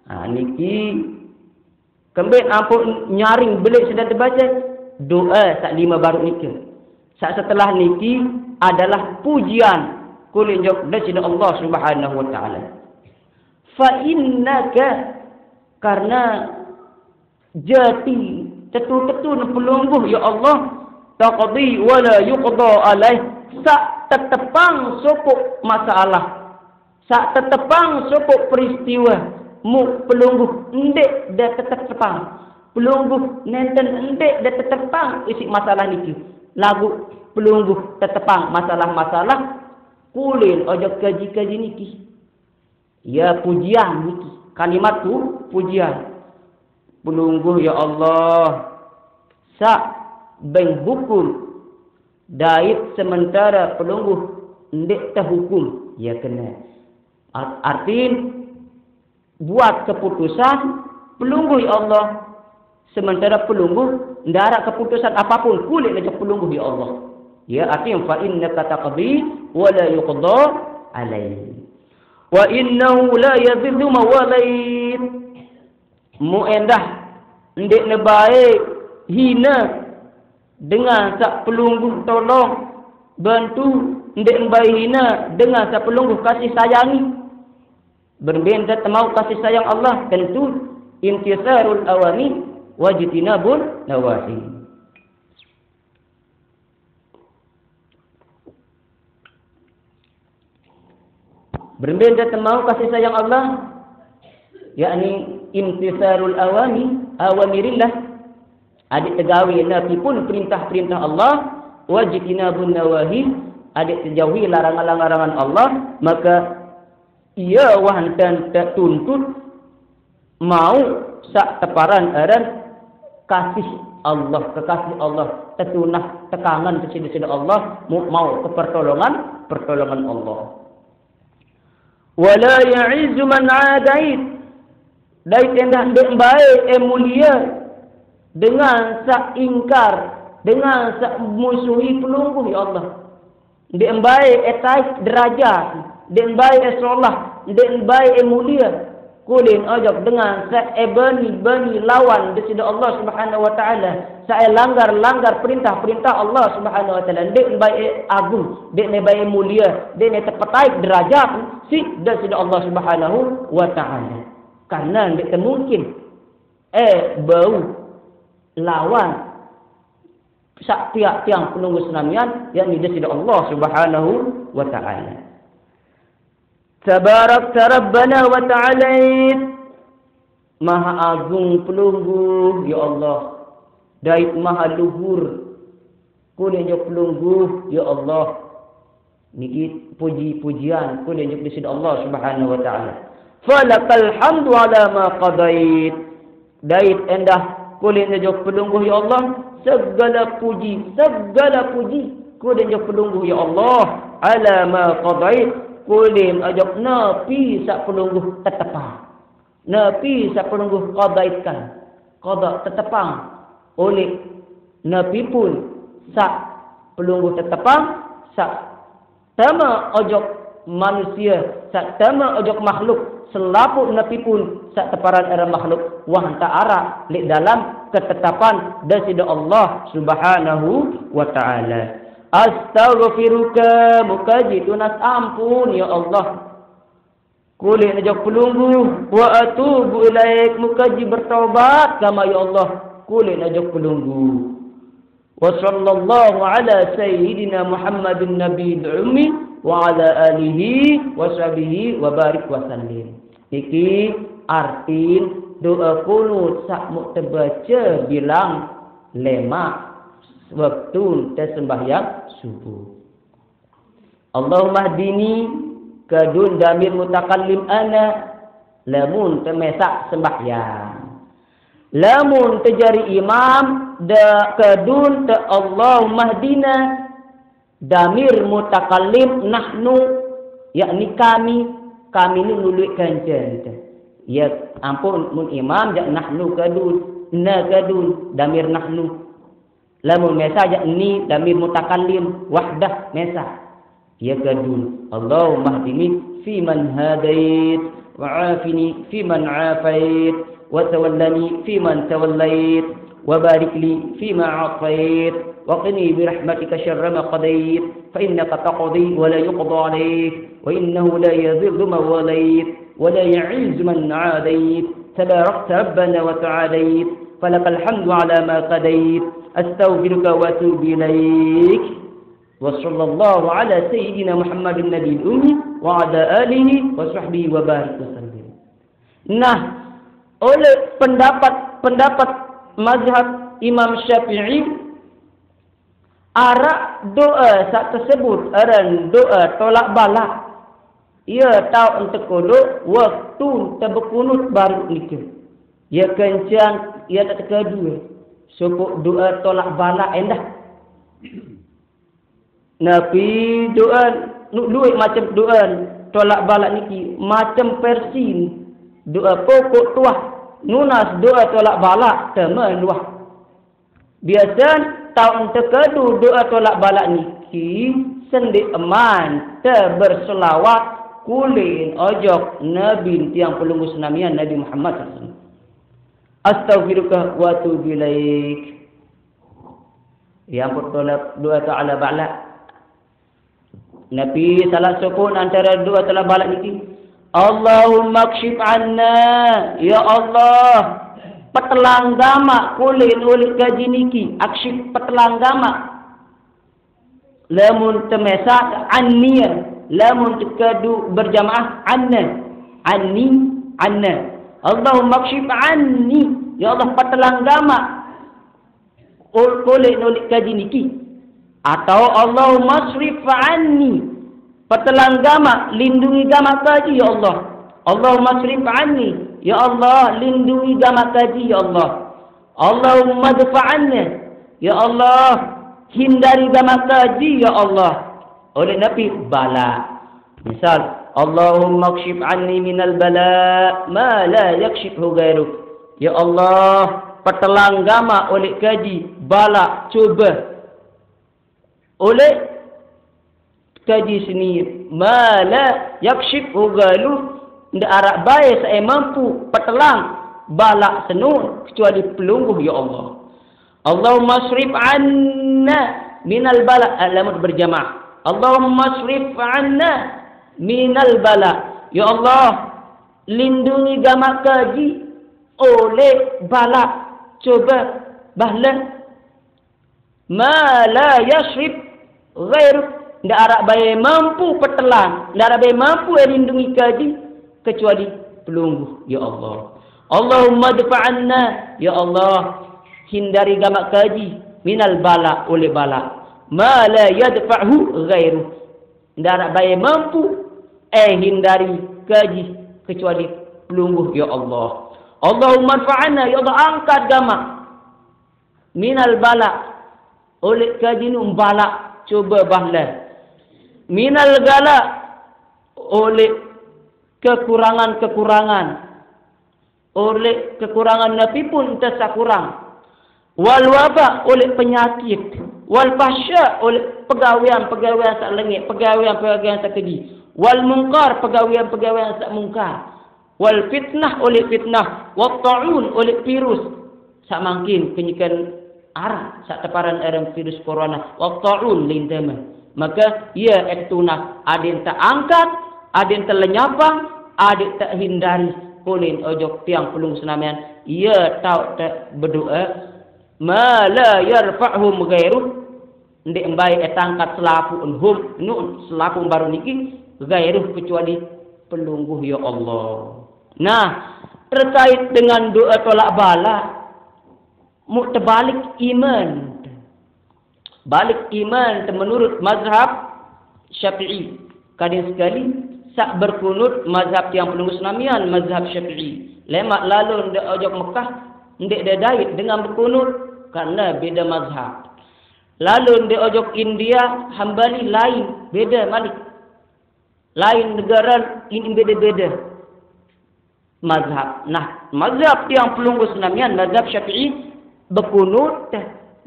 Ha, niki kembeq ampoq nyaring beleq side tebace doe saq lime baruq nike. Saq setelah niki adalah pujian, kulit jok Deside Allah Subhanahu wa Ta'ala. Fa innaka, karena jati tetu-tetu ne pelungguh, ya Allah, taqdi wa la yuqda alaih, saq tetepang sopoq masalah, saq tetepang sopoq peristiwe, muq pelungguh ndeq de tetepang. Pelungguh nenten ndeq de tetepang isiq masalah niki. Laguq pelungguh tetepang masalah-masalah, kulit ojok kaji-kaji niki. Ya, pujian niki. Kalimat pu-, pujian. Pelungguh, ya Allah, saq beng hukum, dait sementare pelungguh ndeq tehukum. Ya, kene. Ar-, artin, buat keputusan pelungguh, ya Allah, sementare pelungguh ndaraq keputusan apapun, kulit ojok pelungguh, ya Allah. Ya, artin, fa innaka taqdi wa la yuqda alaih. Wa innahu la yadhillu man walait. Muq endah ndeqne bae hine dengan saq pelungguh tolong, bantu, ndeqne bae hine dengan saq pelungguh kasih sayangi. Berembe ndeq temauq kasih sayang Allah, tentu imtisarul awami wajtinabun nawahi. Berembe ndeq temauq kasih sayang Allah, yakni imtisarul awami, awamirillah, adeq tegawe napi pun perintah-perintah Allah, wajtinabun nawahi, adeq tejauhi larangan-larangan Allah, make ie wah entan tetuntut mauq saq teparan aran kasih Allah, kekasih Allah, tetunah tekangen Deside Allah, mu-, mauq kepertolongan, pertolongan Allah. Wala ya'izzu man adait. Dait endah ndeq mbae, eh, mulie dengan saq ingkar, dengan saq musuhi pelungguh, ya Allah. Ndeq mbae e taih derajat, ndeq mbae e solah, ndeq mbae e mulie, kulit ojok dengan saq e bani-bani lawan Deside Allah Subhanahu wa Ta'ala, saq e langgar-langgar perintah-perintah Allah Subhanahu wa Ta'ala, ndeq mbae e agung, ndeq ne bae e mulie, ndeq ne tepetaik derajat siq Deside Allah Subhanahu wa Ta'ala. Karena ndeq temungkin e bau lawan saq piaq tiang pelungguh senamian, yakni Deside Allah Subhanahu wa Ta'ala. Tabarakta Rabbana wa Ta'alait. Maha agung pelungguh, ya Allah. Dait maha luhur, kulit jok pelungguh, ya Allah. Niki puji-pujian kulit jok Deside Allah Subhanahu wa Ta'ala. Falakal hamdu ala ma qadait. Dait endah kulit jok pelungguh, ya Allah. Segala puji, segala puji kulit jok pelungguh, ya Allah. Ala ma qadait, kulit jok napi saq pelungguh tetepang. Napi saq pelungguh qadaitkan, qada tetepang, oleh napi pun saq pelungguh tetepang, saq tame ojok manusie, saq tame ojok makhluk, selapuq napi pun saq teparan aran makhluk, wah, ndeq araq leq dalem ketetapan Deside Allah Subhanahu wa Ta'ala. Astaghfiruka, mukaji tunas ampun, ya Allah. Kulit jok pelungguh, wa atubu ilaik, mukaji bertobat kama, ya Allah. kulit aja pelunggu. Wa sallallahu ala sayyidina Muhammadin nabiyil ummi wa ala alihi wa sahbihi wa barik wa sallim. Iki artin doa kunut sak muk tebaca bilang lema waktu tesembahyang subuh. Allahumma hdini, kedun damir mutakallim ana, lamun temesak sembahyang. Lamun tejari imam, da kedun te Allahumma hdina, damir mutakallim nahnu, yakni kami, kami ni nuluik kancan te. Ya ampun, mun imam jak nahnu kedun, na kedun, damir nahnu. Lamun mesa jak ni damir mutakallim wahdah mesa. Ya kedun. Allahumma hdini fiman hadait, wa afini fiman afait, wa tawallani fiman tawallait, wa barik li fima atait, wa qini bi rahmatika syarra ma qadait, fa innaka taqdi wa la yuqda alaik, wa innahu la yadhillu man walait, wa la yu'izzu man adait, tabarakta rabbana wa ta'alait, falakal hamdu ala ma qadait, astaghfiruka wa atubu ilaik. Wa sallallahu ala sayyidina Muhammadin nabiyil ummi wa ala alihi wa sahbihi wa barik wa sallim. Nah, oleh pendapat-pendapat mazhab Imam Syafi'i, arak doa sak tersebut aran doa tolak balak. Ia tau entekodok waktu tebekunut baru niki. Ia kencang, ia tak terkedu. Sopok doa tolak balak endah. Napi doa nu-, luwih macam doa tolak balak niki, macam versi doa pokok tuah, nunas doa tolak balak temen luah. Biasa taun terkedu doa tolak balak niki, sendik eman te berselawat kulin ojok Nabi tiang pelunggu senamian Nabi Muhammad sallallahu alaihi wasallam. Astaghfiruka wa atubu ilaik. Ya ampun doa, doa tolak balak. Napi salah sokon antara doa tolak balak niki. Allahumma kshif anna, ya Allah, petelang gamak kulin ulit kaji niki, akshif petelang gamak. Lamun temesak anni, lamun tekadu berjamaah anna, anni, anna. Allahumma kshif anni, ya Allah, petelang gamak. Ul-, kulit nulik kaji niki. Atau Allahumma srif anni. Petelang gamak, lindungi gamak kaji, ya Allah. Allahumma srif anni. Ya Allah, lindungi gamak kaji, ya Allah. Allahumma dfa anna. Ya Allah, hindari gamak kaji, ya Allah. Oleh Nabi, bala. Misal, Allahumma kshif anni minal bala ma la yakshifhu ghairuk. Ya Allah, petelang gamak oleh kaji, balak, cuba. Oleh kaji seni, ma la yakshifhu ghairu, ndak arak bae sae mampu petelang balak senu kecuali pelungguh, ya Allah. Allahumma srif anna minal bala, alamat berjamaah. Allahumma srif anna minal bala. Ya Allah, lindungi gamak kaji oleh balak, cuba, bahlan. Ma la yasrif ghairuk, ndak arak bae mampu petelang, ndak arak bae mampu lindungi kaji kecuali pelungguh, ya Allah. Allahumma dfa anna, ya Allah, hindari gamak kaji minal bala, oleh bala. Ma la yadfa'hu ghairu, ndak arak bae mampu eh hindari kaji kecuali pelungguh, ya Allah. Allahumma dfa anna, ya Allah, angkat gamak minal bala, oleh kaji nu balak, cuba bahlan. Minal gala, oleh kekurangan-kekurangan. Oleh kekurangan napi pun entah sakurang. Wal waba, oleh penyakit. Wal fahsya, oleh pegawean-pegawean sak lengit, pegawean-pegawean sak keji. Wal mungkar, pegawean-pegawean sak mungkar. Wal fitnah, oleh fitnah. Wat ta'un, oleh virus. Sak mangkin kenyikan arak, sak teparan aran virus corona. Wat ta'un, lintama. Maka, ia etunah, aden tak angkat, aden tak lenyapang, aden tak hindari. Kunin ojok tiang pelung senamian, ia tau tak berdoa, ma la yarfa'hum ghairuh, ndeq mbae etangkat selapuqn hum, nu selapuq baruq niki, ghairuh kecuali pelungguh ya Allah. Nah, terkait dengan doa tolak balak, muq tebalik iman. Balik iman menurut mazhab Syafi'i. Kadin sekali, saq berkunut mazhab tiang pelungguh senamian, mazhab Syafi'i. Lemaq lalo ndeq ojok Mekah, ndeq dedait dengan berkunut, karena beda mazhab. Lalo ndeq ojok India, Hambali lain, beda malik. Lain negara, ini beda-beda mazhab. Nah, mazhab tiang pelungguh senamian, mazhab Syafi'i, bekunut,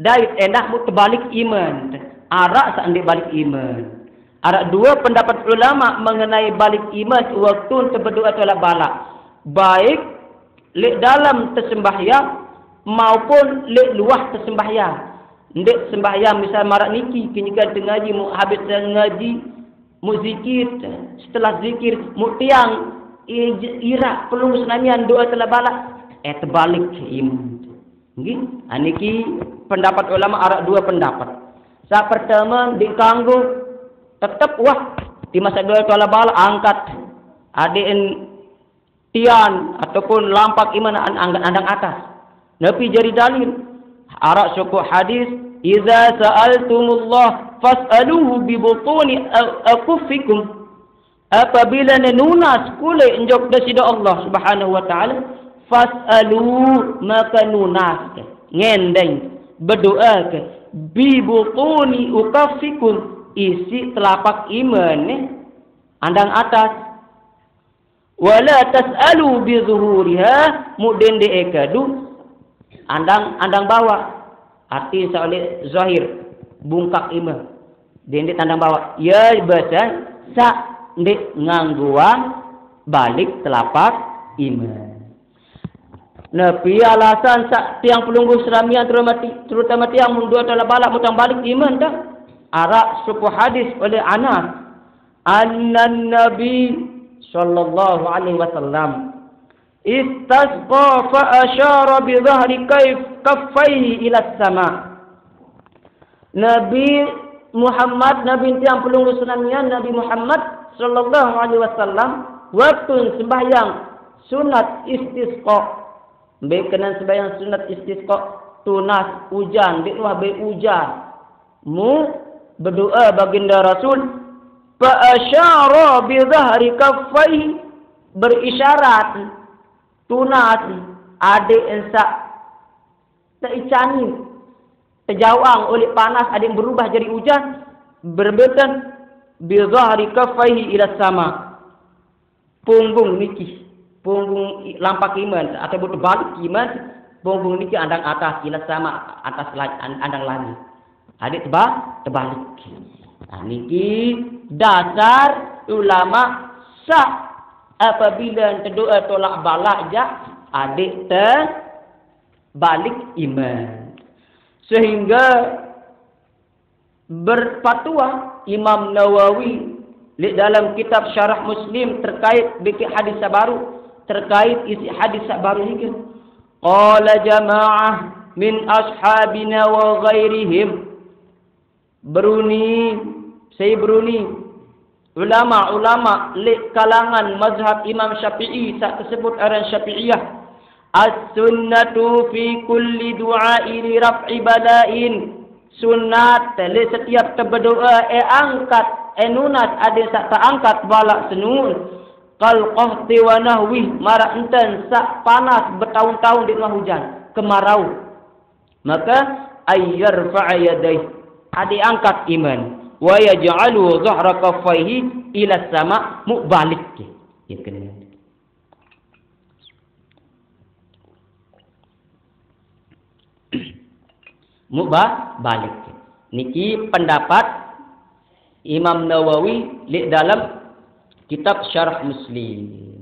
dait endah muq tebalik iman. Araq saq ndeq balik iman. Araq due pendapat ulama mengenai balik iman waktu tebedoa tolak balak. Baik leq dalem tesembahyang maupun leq luah tesembahyang. Ndeq sembahyang misal maraq niki, kenyeke tengaji, muq habis tengaji, muq zikir, setelah zikir, muq tiang, i-, iraq pelungguh senamian doa tolak balak, eh, tebalik iman. Nggih, aniki pendapat ulama araq due pendapat. Saq pertame, ndeq kanggo, tetep wah, di masa doa tolak balak angkat. Adeqn tian ataupun lampak iman an-, an-, andang atas. Napi jari dalil? Araq sopoq hadis, "Idza sa'altumullah fas'aluhu bi butuni a-, akuffikum." Apabila ne nunas kuleq njok Deside Allah Subhanahu wa Ta'ala, fas'alu, maka nunas, ngendeng, bedoake, bi butuni ukaffikum, isiq telapak iman, andang atas. Wala tas'alu bi zuhuriha, muq dendeq e kadu andang, andang bawaq. Arti saq leq zahir, bungkak ime. Dendeq tandang bawaq. Ye base saq ndeq nganggoang balik telapak ime. Napi alasan saq tiang pelungguh senamian terutama ti-, terutama tiang mun doa tolak balak mutang balik iman dah? Araq sopoq hadis oleh Anas, annan Nabi sallallahu alaihi wasallam istasqa fa asyara bi dhahri kaif-, kaffaihi ila sama. Nabi Muhammad, Nabi tiang pelungguh senamian, Nabi Muhammad sallallahu alaihi wasallam, waktu sembahyang sunat istisqa, mbe kenan sembahyang sunat istisqa, tunas ujan, ndeq nuah be ujan. Mu bedoa Baginda Rasul, fa asyara bi dhahri kaffaihi, berisyarat, tunas adeq saq teicani, tejaoqang oleh panas, adeq berubah jari ujan, berembe tan, bi dhahri kaffaihi ila sama. Punggung niki, punggung i-, lampak iman, atau tebalik iman, punggung niki andang atas, ila sama, atas la-, an-, andang langit. Adeq teba-, tebalik. Nah, niki dasar ulama saq apabila tedoa tolak balak jaq, adeq tebalik iman. Sehingga berfatwa Imam Nawawi leq dalam kitab Syarah Muslim terkait bikin hadis sabaru, terkait isi hadis sabaru niki. Qala jama'ah min ashabina wa ghairihim. Beruni, sai beruni ulama-ulama leq kalangan mazhab Imam Syafi'i saq tesebut aran Syafi'iyah. As-sunnatu fi kulli du'a'i li raf'i bala'in. Sunat leq setiap tebedoa, eh, angkat, eh, nunas adeq saq teangkat balak senun. Kal qahti wa nahwih, maraq enten saq panas betaun-taun ndeq nuah ujan, kemarau. Maka, ay yarfa'a yadaih, adeq angkat iman. Wa yaj'alu dhahra kaffaihi ila sama, muq balik. Ya, kena. Muq ba-, balik. Niki pendapat Imam Nawawi leq dalam kitab Syarah Muslim.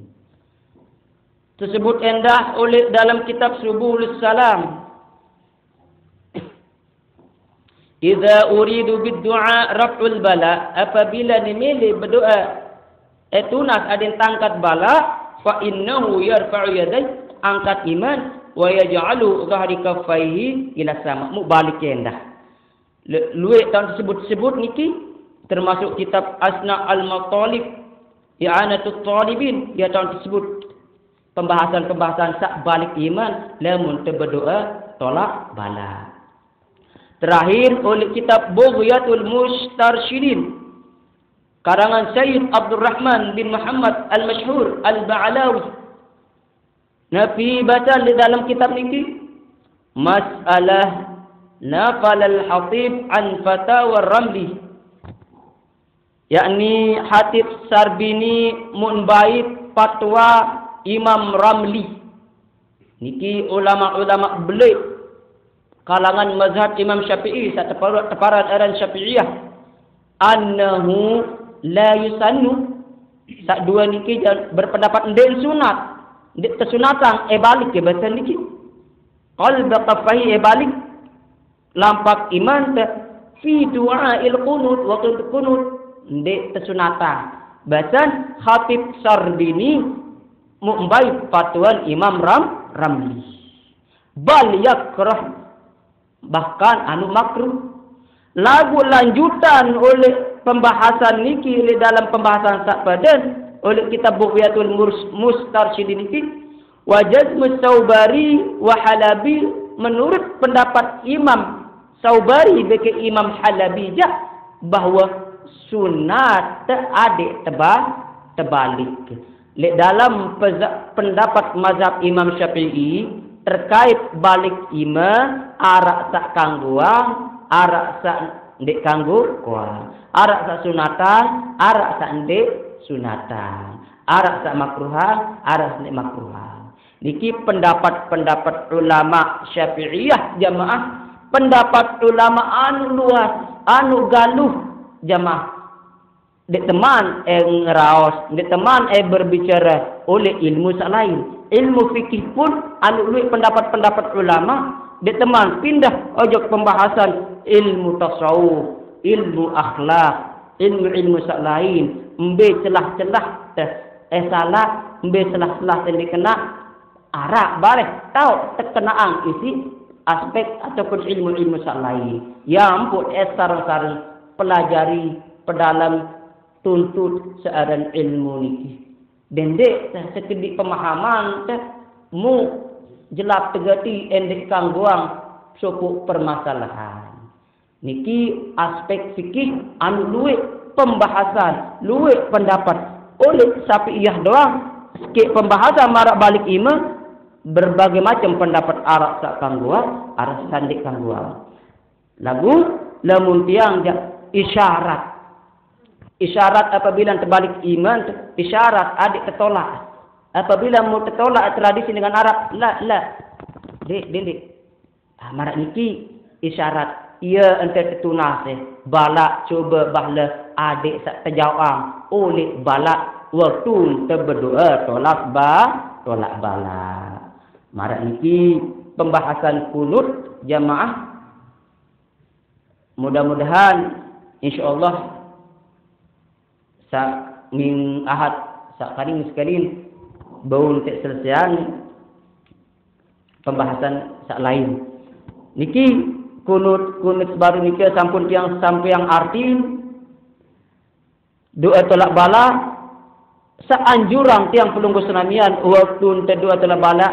Tesebut endah oleh dalam kitab Subulus Salam. Idza uridu bid du'a raf'ul bala, apabila ne mele bedoa, eh, tunas adeq tangkat balak, fa innahu yarfa'u yadaih, angkat iman, wa yaj'alu dhahri kaffaihi ila sama. Mu balik endah. Luwek taun tersebut-sebut niki termasuk kitab Asna' al-Matalib, I'anatut Talibin, ya taun tersebut pembahasan-pembahasan sak balik iman lamun tebedoa tolak bala. Terakhir oleh kitab Bughyatul Mustarsyidin karangan Sayyid Abdurrahman bin Muhammad Al-Masyhur Al-Ba'alawi. Nabi baca di dalam kitab niki masalah nafalal hatib an fatawa Ramli, yakni Hatib Sarbini mun bait fatwa Imam Ramli. Niki ulama-ulama belik kalangan mazhab Imam Syafi'i, sak teparat, teparat aran Syafi'iyah, annahu la yusannu. Sak dua niki berpendapat ndeq sunat, ndeq tesunatang e balik ke basan niki. Qalba kaffaihi, e balik lampak iman te fi du'ail qunut, waktu kunut ndeq tesunatang. Basan Khatib Sarbini muk mbai fatwan Imam Ram Ramli. Bal yakrah, bahkan anu makruh. Lagu lanjutan oleh pembahasan niki, oleh dalam pembahasan sak padan, oleh kitab Bughyatul Murs- Mustarsyidin niki, wa jazmu Saubari wa Halabi, menurut pendapat Imam Saubari beke Imam Halabi jak bahwa sunat adeq teba tebalik. Leq dalam peza- pendapat mazhab Imam Syafi'i terkait balik ime, araq saq kanggoang, araq saq ndeq kanggo koang, araq saq sunatan, araq saq ndeq sunatan, araq saq makruhan, araq saq ndeq makruhan. Niki pendapat-pendapat ulama Syafi'iyah jamaah, pendapat ulama anu luas, anu galuh jamaah. Ndeq teman e ngeraos, ndeq teman e berbicara oleh ilmu saq lain. Ilmu fikih pun anu lueq pendapat-pendapat ulama, ndeq teman pindah ojok pembahasan ilmu tasawuf, ilmu akhlak, ilmu-ilmu saq lain, mbe celah-celah te e salaq, mbe celah-celah te ndeq kenaq, araq bareh taoq tekenaqang isiq aspek ataupun ilmu-ilmu saq lain. Ya mpuk e sareng-sareng pelajari, pedalem, tuntut searan ilmu niki. Dendeq te sekediq pemahaman te mu jelap tegati endeq kanggoang sopoq permasalahan. Niki aspek fikih anu lueq pembahasan, lueq pendapat. Oleh Syafi'iyah doang, sekeq pembahasan maraq balik ime, berbagai macem pendapat araq saq kanggoang, araq saq ndeq kanggoang. Laguq, lamun tiang jaq isyarat. Isyarat apabila tebalik ime, isyarat adeq tetolak. Apabila mu tetolak tradisi dengan Arab, la, la. Ndeq, ndeq, ndeq. Ah, maraq niki isyarat, ie ente tetunas e, balaq cobe bahle adeq saq tejaoqang oleh balaq waktu tebedoe tolak ba-, tolak balaq. Maraq niki pembahasan kunut jamaah. Mudah-mudahan insyaallah saq ming Ahad saq karing sekalian bau nteq selesaian pembahasan saq lain. Niki kunut, kunut baru niki sampun tiang sampeang arti doa tolak bala saq anjurang tiang pelungguh senamian waktu nte doa tolak bala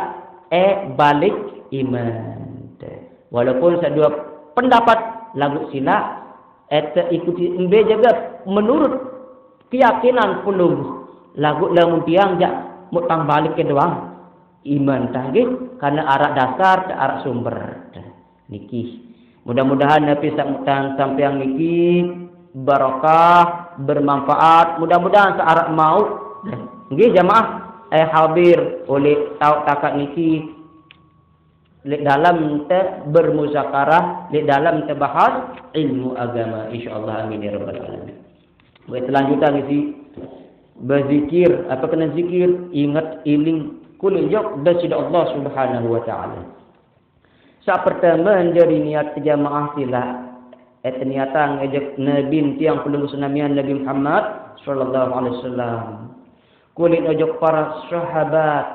e balik iman. Walaupun saq dua pendapat laguq silaq e te ikuti mbe jage menurut keyakinan pelungguh. Laguq lamun tiang jaq mutang balik ke doang iman tah nggih, karena araq dasar, araq sumber. Niki. Mudah-mudahan napi saq mutang sampeang niki barokah, bermanfaat. Mudah-mudahan saq araq mauq nggih jamaah e hadir oleh taoq takat niki leq dalem te bermuzakarah, leq dalem te bahas ilmu agama, insyaallah, amin ya rabbal alamin. Baik, selanjutnya ngisi berzikir, apa kena zikir, inget, iling, kulit jok dan sida Allah Subhanahu wa Ta'ala. Saq pertame jari niat jamaah silaq, e teniatang ojok Nabi tiang pelungguh senamian Nabi Muhammad sallallahu alaihi wasallam. Kulit ojok para sahabat,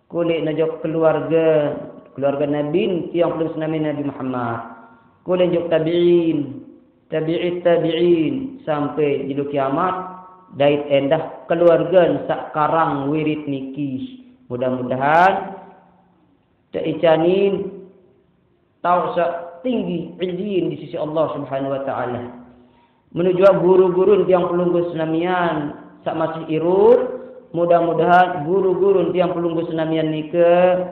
Kulit nojok keluarga, keluarga Nabi, tiang pelungguh senamian Nabi Muhammad. Kulit nojok tabi'in, tabi'it tabi'in, sampai jelo kiamat, dait endah keluarga sak karang wirid niki. Mudah-mudahan teicanin tau sak tinggi illiyin di sisi Allah Subhanahu wa Ta'ala. Menuju guru-guru tiang pelungguh senamian sak masih irup, mudah-mudahan guru-guru tiang pelungguh senamian nika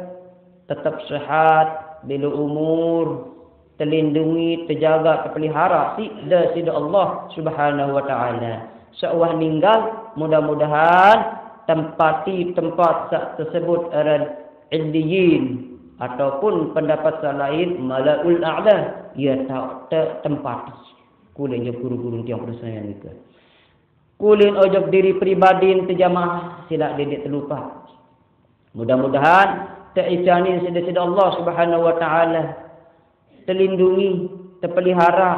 tetap sehat, belo umur, telindungi, tejaga, tepelihara sida sida Allah Subhanahu wa Ta'ala. Seuwah ninggal, mudah-mudahan tempati tempat sak tersebut aran illiyin, ataupun pendapat sak lain malaul a'la, ia tak te- tempati. Kulit ojok guru-guru tiang pelungguh senamian nika. Kulit ojok diri pribadi tejamaah, silak didik telupa. Mudah-mudahan teicanin sida-sida Allah Subhanahu wa Ta'ala telindungi, tepelihara,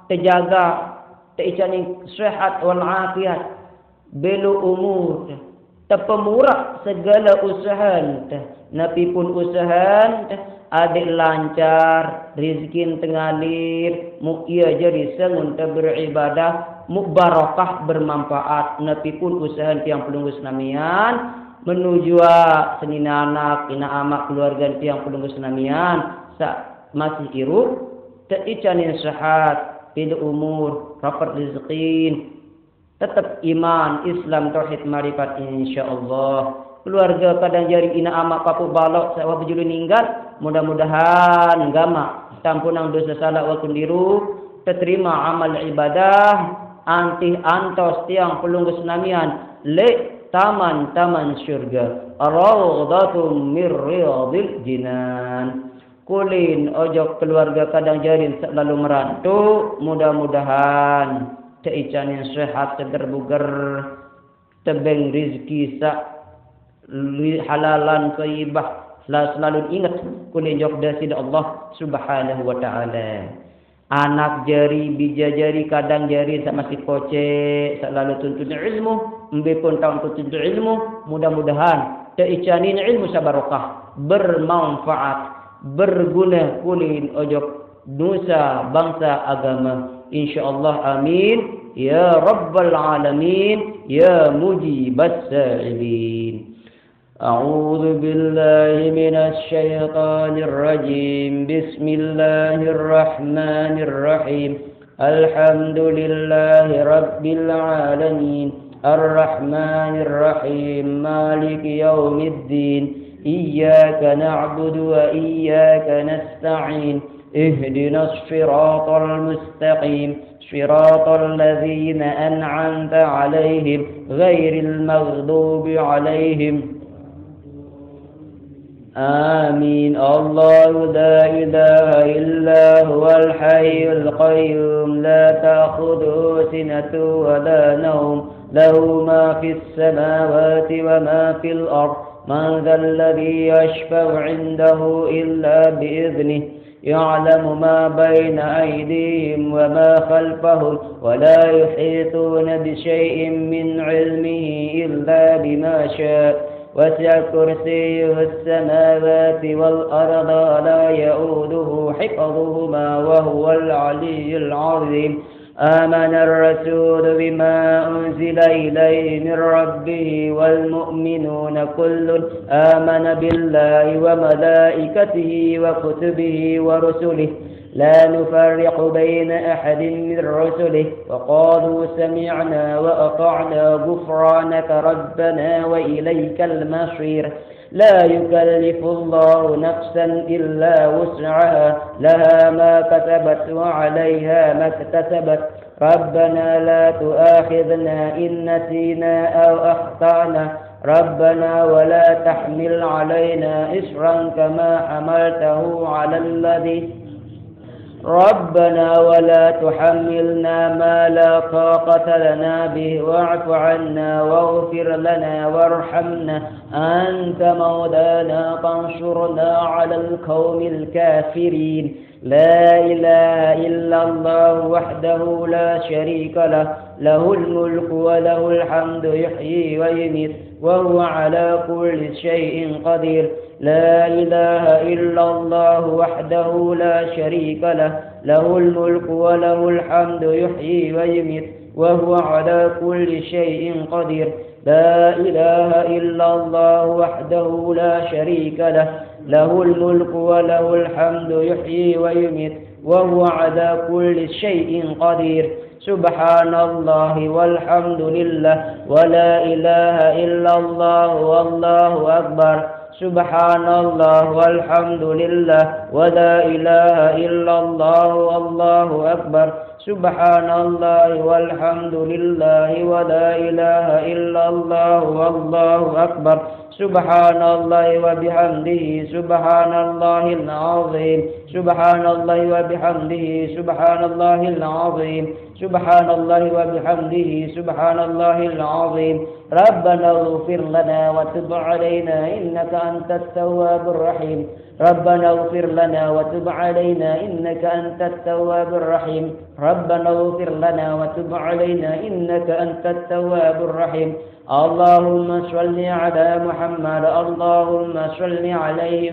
tejaga, teicanin sehat wal afiat, belo umur, tepemurah segala usaha, napi pun usaha, adik lancar, rizki tengalir, muk ia jadi sengun beribadah, muk barokah bermanfaat, napi pun usaha tiang pelungguh senamian, menuju senina anak, ina amak keluarga tiang pelungguh senamian, sak masih irup, teicanin sehat, pil umur, rapat rezeki, tetap iman, Islam, tauhid, marifat, insyaallah. Keluarga kadang jari ina amak papuk balok seuwah bejulu ninggal, mudah-mudahan gamak tampunang dosa salak wakun diru, teterima amal ibadah, antih antos tiang pelungguh senamian lek taman-taman syurga. Raudhatum mir riyadil jinan. Kulit ojok keluarga kadang jarin selalu merantuk, mudah-mudahan teicanin sehat seger buger, tebeng rizki sak li- halalan thayyibah, la selalu ingat kulit ojok daripada Allah Subhanahu wa Ta'ala. Anak jari, bija jari, kadang jari sak masih kocek, selalu tuntut ilmu, embe pun tau tuntut ilmu, mudah-mudahan teicanin ilmu sak barokah, bermanfaat, berguna kulit ojok nusa, bangsa, agama. Insyaallah, amin ya rabbal alamin, ya mujibas sa'ilin. أعوذ بالله من الشيطان الرجيم. بسم الله الرحمن الرحيم. الحمد لله رب العالمين. الرحمن الرحيم. مالك يوم الدين. إياك نعبد وإياك نستعين. اهدنا الصراط المستقيم. صراط الذين أنعمت عليهم غير المغضوب عليهم. آمين. الله لا إله إلا هو الحي القيوم، لا تأخذه سنة ولا نوم، له ما في السماوات وما في الأرض، من ذا الذي يشفع عنده إلا بإذنه، يعلم ما بين أيديهم وما خلفهم، ولا يحيطون بشيء من علمه إلا بما شاء، وسع كرسيه السماوات والأرض، ولا يؤوده حفظهما، وهو العلي العظيم. آمن الرسول بما أنزل إليه من ربه والمؤمنون، كل آمن بالله وملائكته وكتبه ورسله، لا نفرق بين أحد من رسله، وقالوا سمعنا وأطعنا، غفرانك ربنا وإليك المصير. لا يكلف الله نفسا إلا وسعها، لها ما كسبت وعليها ما اكتسبت. ربنا لا تؤاخذنا إن نسينا أو أخطأنا. ربنا ولا تحمل علينا إصرا كما حملته على الذي ربنا ولا تحملنا ما لا طاقة لنا به، واعف عنا واغفر لنا وارحمنا، أنت مولانا فانصرنا على القوم الكافرين. لا إله إلا الله وحده لا شريك له، له الملك وله الحمد يحيي ويميت وهو على كل شيء قدير. لا إله إلا الله وحده لا شريك له، له الملك وله الحمد يحيي ويميت وهو على كل شيء قدير. لا إله إلا الله وحده لا شريك له، له الملك وله الحمد يحيي ويميت وهو على كل شيء قدير. سبحان الله والحمد لله ولا إله إلا الله والله أكبر. سبحان الله والحمد لله ولا إله إلا الله والله أكبر. سبحان الله والحمد لله ولا إله إلا الله والله أكبر. سبحان الله وبحمده، سبحان الله العظيم. سبحان الله وبحمده، سبحان الله العظيم. سبحان الله وبحمده، سبحان الله العظيم. ربنا اغفر لنا وتب علينا إنك أنت التواب الرحيم. ربنا اغفر لنا وتب علينا إنك أنت التواب الرحيم. ربنا اغفر لنا وتب علينا إنك أنت التواب الرحيم. اللهم صل على محمد، اللهم صل عليه،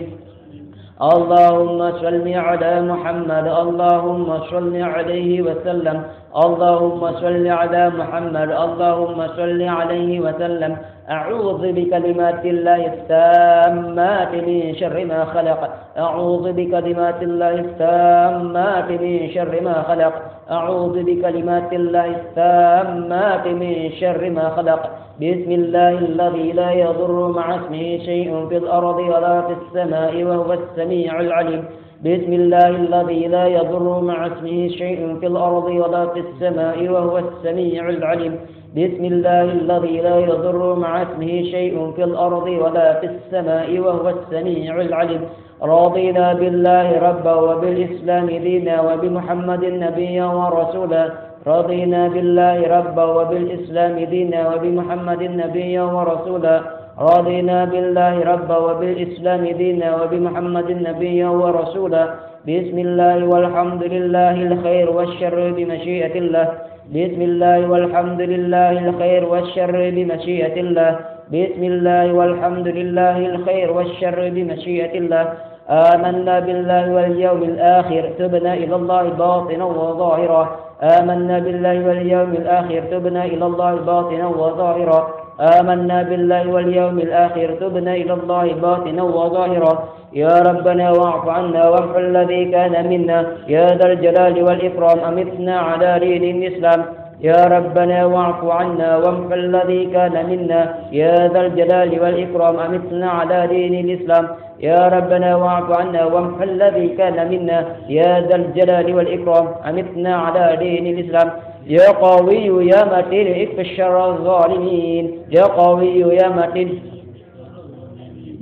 اللهم صل على محمد، اللهم صل عليه وسلم. اللهم صل على محمد، اللهم صل عليه وسلم. أعوذ بكلمات الله التامات من شر ما خلق. أعوذ بكلمات الله التامات من شر ما خلق. أعوذ بكلمات الله التامات من شر ما خلق. بسم الله الذي لا يضر مع اسمه شيء في الأرض ولا في السماء وهو السميع العليم. بسم الله الذي لا يضر مع اسمه شيء في الأرض ولا في السماء وهو السميع العليم. بسم الله الذي لا يضر مع اسمه شيء في الأرض ولا في السماء وهو السميع العليم. رضينا بالله ربا وبالإسلام دينا وبمحمد نبيا ورسولا. رضينا بالله ربا وبالإسلام دينا وبمحمد نبيا ورسولا. رضينا بالله ربا وبالإسلام دينا وبمحمد نبيا ورسولا. بسم الله والحمد لله، الخير والشر بمشيئة الله. بسم الله والحمد لله، الخير والشر بمشيئة الله. بسم الله والحمد لله، الخير والشر بمشيئة الله. آمنا بالله واليوم الآخر، تبنا إلى الله باطنا وظاهرا. آمنا بالله واليوم الآخر، تبنا إلى الله باطنا وظاهرا. آمنا بالله واليوم الآخر، تبنا إلى الله باطنا وظاهرا. يا ربنا واعف عنا وامح الذي كان منا، يا ذا الجلال والإكرام، أمتنا على دين الإسلام. يا ربنا واعف عنا وامح الذي كان منا، يا ذا الجلال والإكرام، أمتنا على دين الإسلام. يا ربنا واعف عنا وامح الذي كان منا، يا ذا الجلال والإكرام، أمتنا على دين الإسلام. يا قوي يا متين، اكف شر الظالمين. يا قوي يا متين،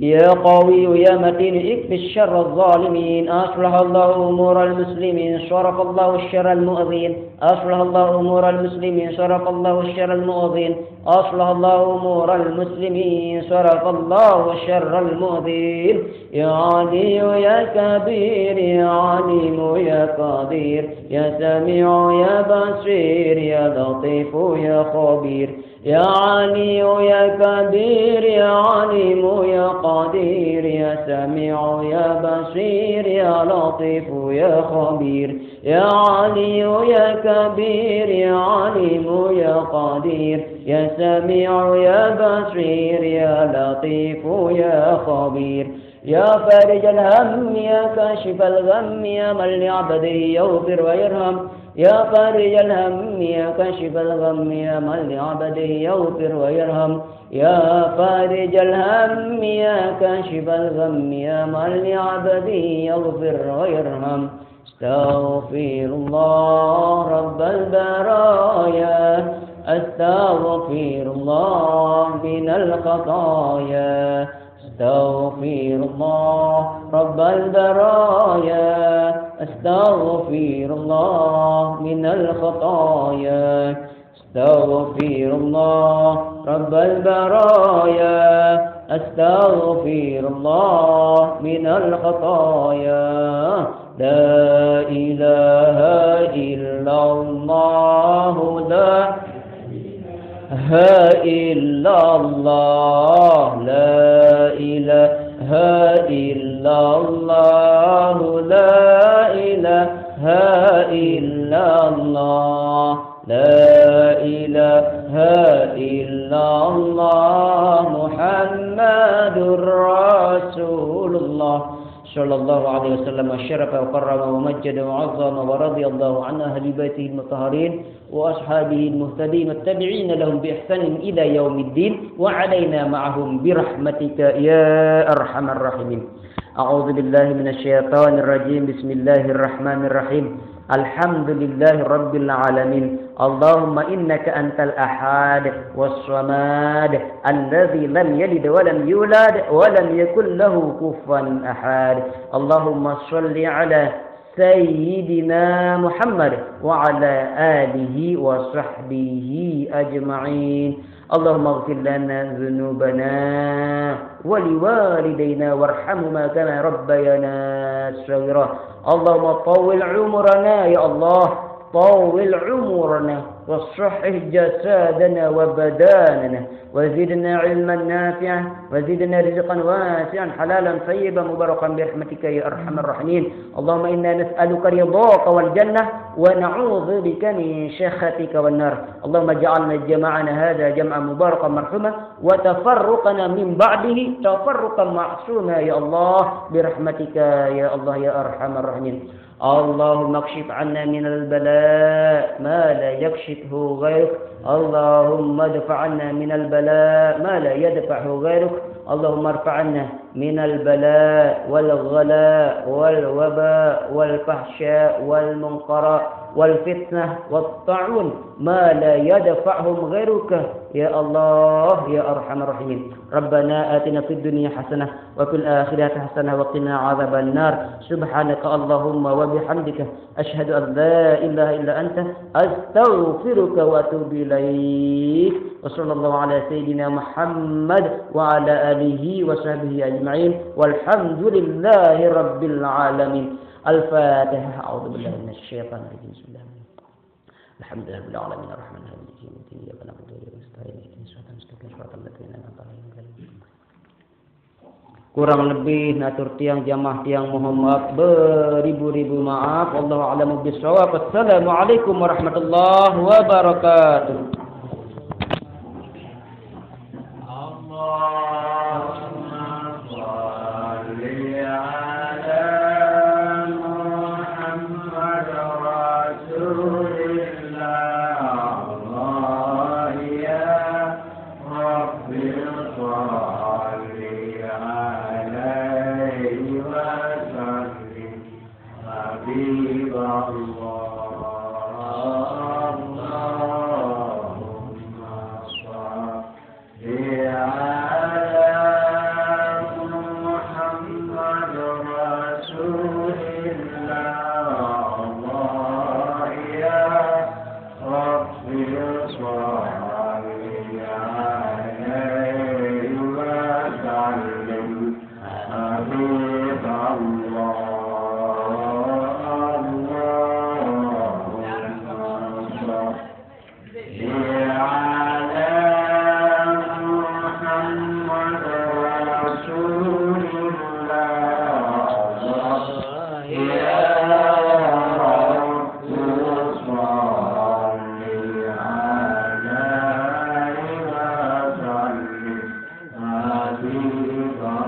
يا قوي يا متين، اكف شر الظالمين. أصلح الله أمور المسلمين، صرف الله شر المؤذين. أصلح الله أمور المسلمين، صرف الله شر المؤذين. أصلح الله أمور المسلمين، صرف الله شر المؤذين. يا علي يا كبير، يا عليم يا قدير، يا سميع يا بصير، يا لطيف يا خبير. يا علي يا كبير، يا عليم يا قدير، يا سميع يا بصير، يا لطيف يا خبير. يا علي يا كبير، يا عليم يا قدير، يا سميع يا بصير، يا لطيف يا خبير. يا فارج الهم، يا كاشف الغم، يا من لعبده يغفر ويرحم. يا فارج الهم، يا كاشف الغم، يا من لعبده يغفر ويرحم. يا فارج الهم، يا كاشف الغم، يا من لعبده يغفر ويرحم. أستغفر الله رب البرايا، أستغفر الله من الخطايا. أستغفر الله رب البرايا، أستغفر الله من الخطايا. أستغفر الله رب البرايا، أستغفر الله من الخطايا. لا إله إلا الله، لا إله إلا الله، لا إله إلا الله، لا إله إلا الله، لا إله إلا الله، محمد رسول الله، صلى الله عليه وسلم، شرف وكرم ومجد وعظم، ورضي الله عن أهل بيته المطهرين وأصحابه المهتدين والتابعين لهم بإحسان إلى يوم الدين، وعلينا معهم برحمتك يا أرحم الراحمين. أعوذ بالله من الشيطان الرجيم. بسم الله الرحمن الرحيم. الحمد لله رب العالمين. اللهم إنك أنت الأحد والصمد الذي لم يلد ولم يولد ولم يكن له كفوا أحد. اللهم صل على سيدنا محمد وعلى آله وصحبه أجمعين. اللهم اغفر لنا ذنوبنا ولوالدينا وارحمهما كما ربيانا صغيرا. اللهم طول عمرنا يا الله، طول عمرنا وصحح جسدنا وبداننا وزدنا علما نافعا وزدنا رزقا واسعا حلالا طيبا مباركا برحمتك يا أرحم الراحمين. اللهم إنا نسألك رضاك والجنة ونعوذ بك من سخطك والنار. اللهم اجعلنا جمعنا هذا جمعا مباركا مرحوما وتفرقنا من بعده تفرقا معصوما يا الله برحمتك يا الله يا أرحم الراحمين. اللهم اكشف عنا من البلاء ما لا يكشفه غيرك. اللهم ادفع عنا من البلاء ما لا يدفعه غيرك. اللهم ارفع عنا من البلاء والغلاء والوباء والفحشاء والمنكر والفتنة والطاعون ما لا يدفعهم غيرك يا الله يا أرحم الراحمين. ربنا آتنا في الدنيا حسنة وفي الآخرة حسنة وقنا عذاب النار. سبحانك اللهم وبحمدك، أشهد أن لا إله إلا أنت، أستغفرك وأتوب إليك. وصلى الله على سيدنا محمد وعلى آله وصحبه أجمعين. والحمد لله رب العالمين. الفاتحة. أعوذ بالله من الشيطان الرجيم. بسم الله الرحمن الرحيم. الحمد لله رب العالمين. الرحمن الرحيم. مالك يوم الدين. إياك نعبد وإياك نستعين. اهدنا الصراط المستقيم. صراط الذين أنعمت عليهم غير المغضوب عليهم ولا الضالين. Kurang lebih natur tiang jamaah tiang mohon maaf beribu-ribu maaf. Allahu a'lamu bissawab. Assalamualaikum warahmatullahi wabarakatuh. اللهم صل على محمد رسول الله. الله يا رب صل عليه وسلم. حبيب الله. اللهم صل على محمد رسول الله. الله يا رب صل عليه وسلم. حبيب الله. اللهم صل على محمد رسول الله. يا رب صل عليه وسلم. حبيب الله.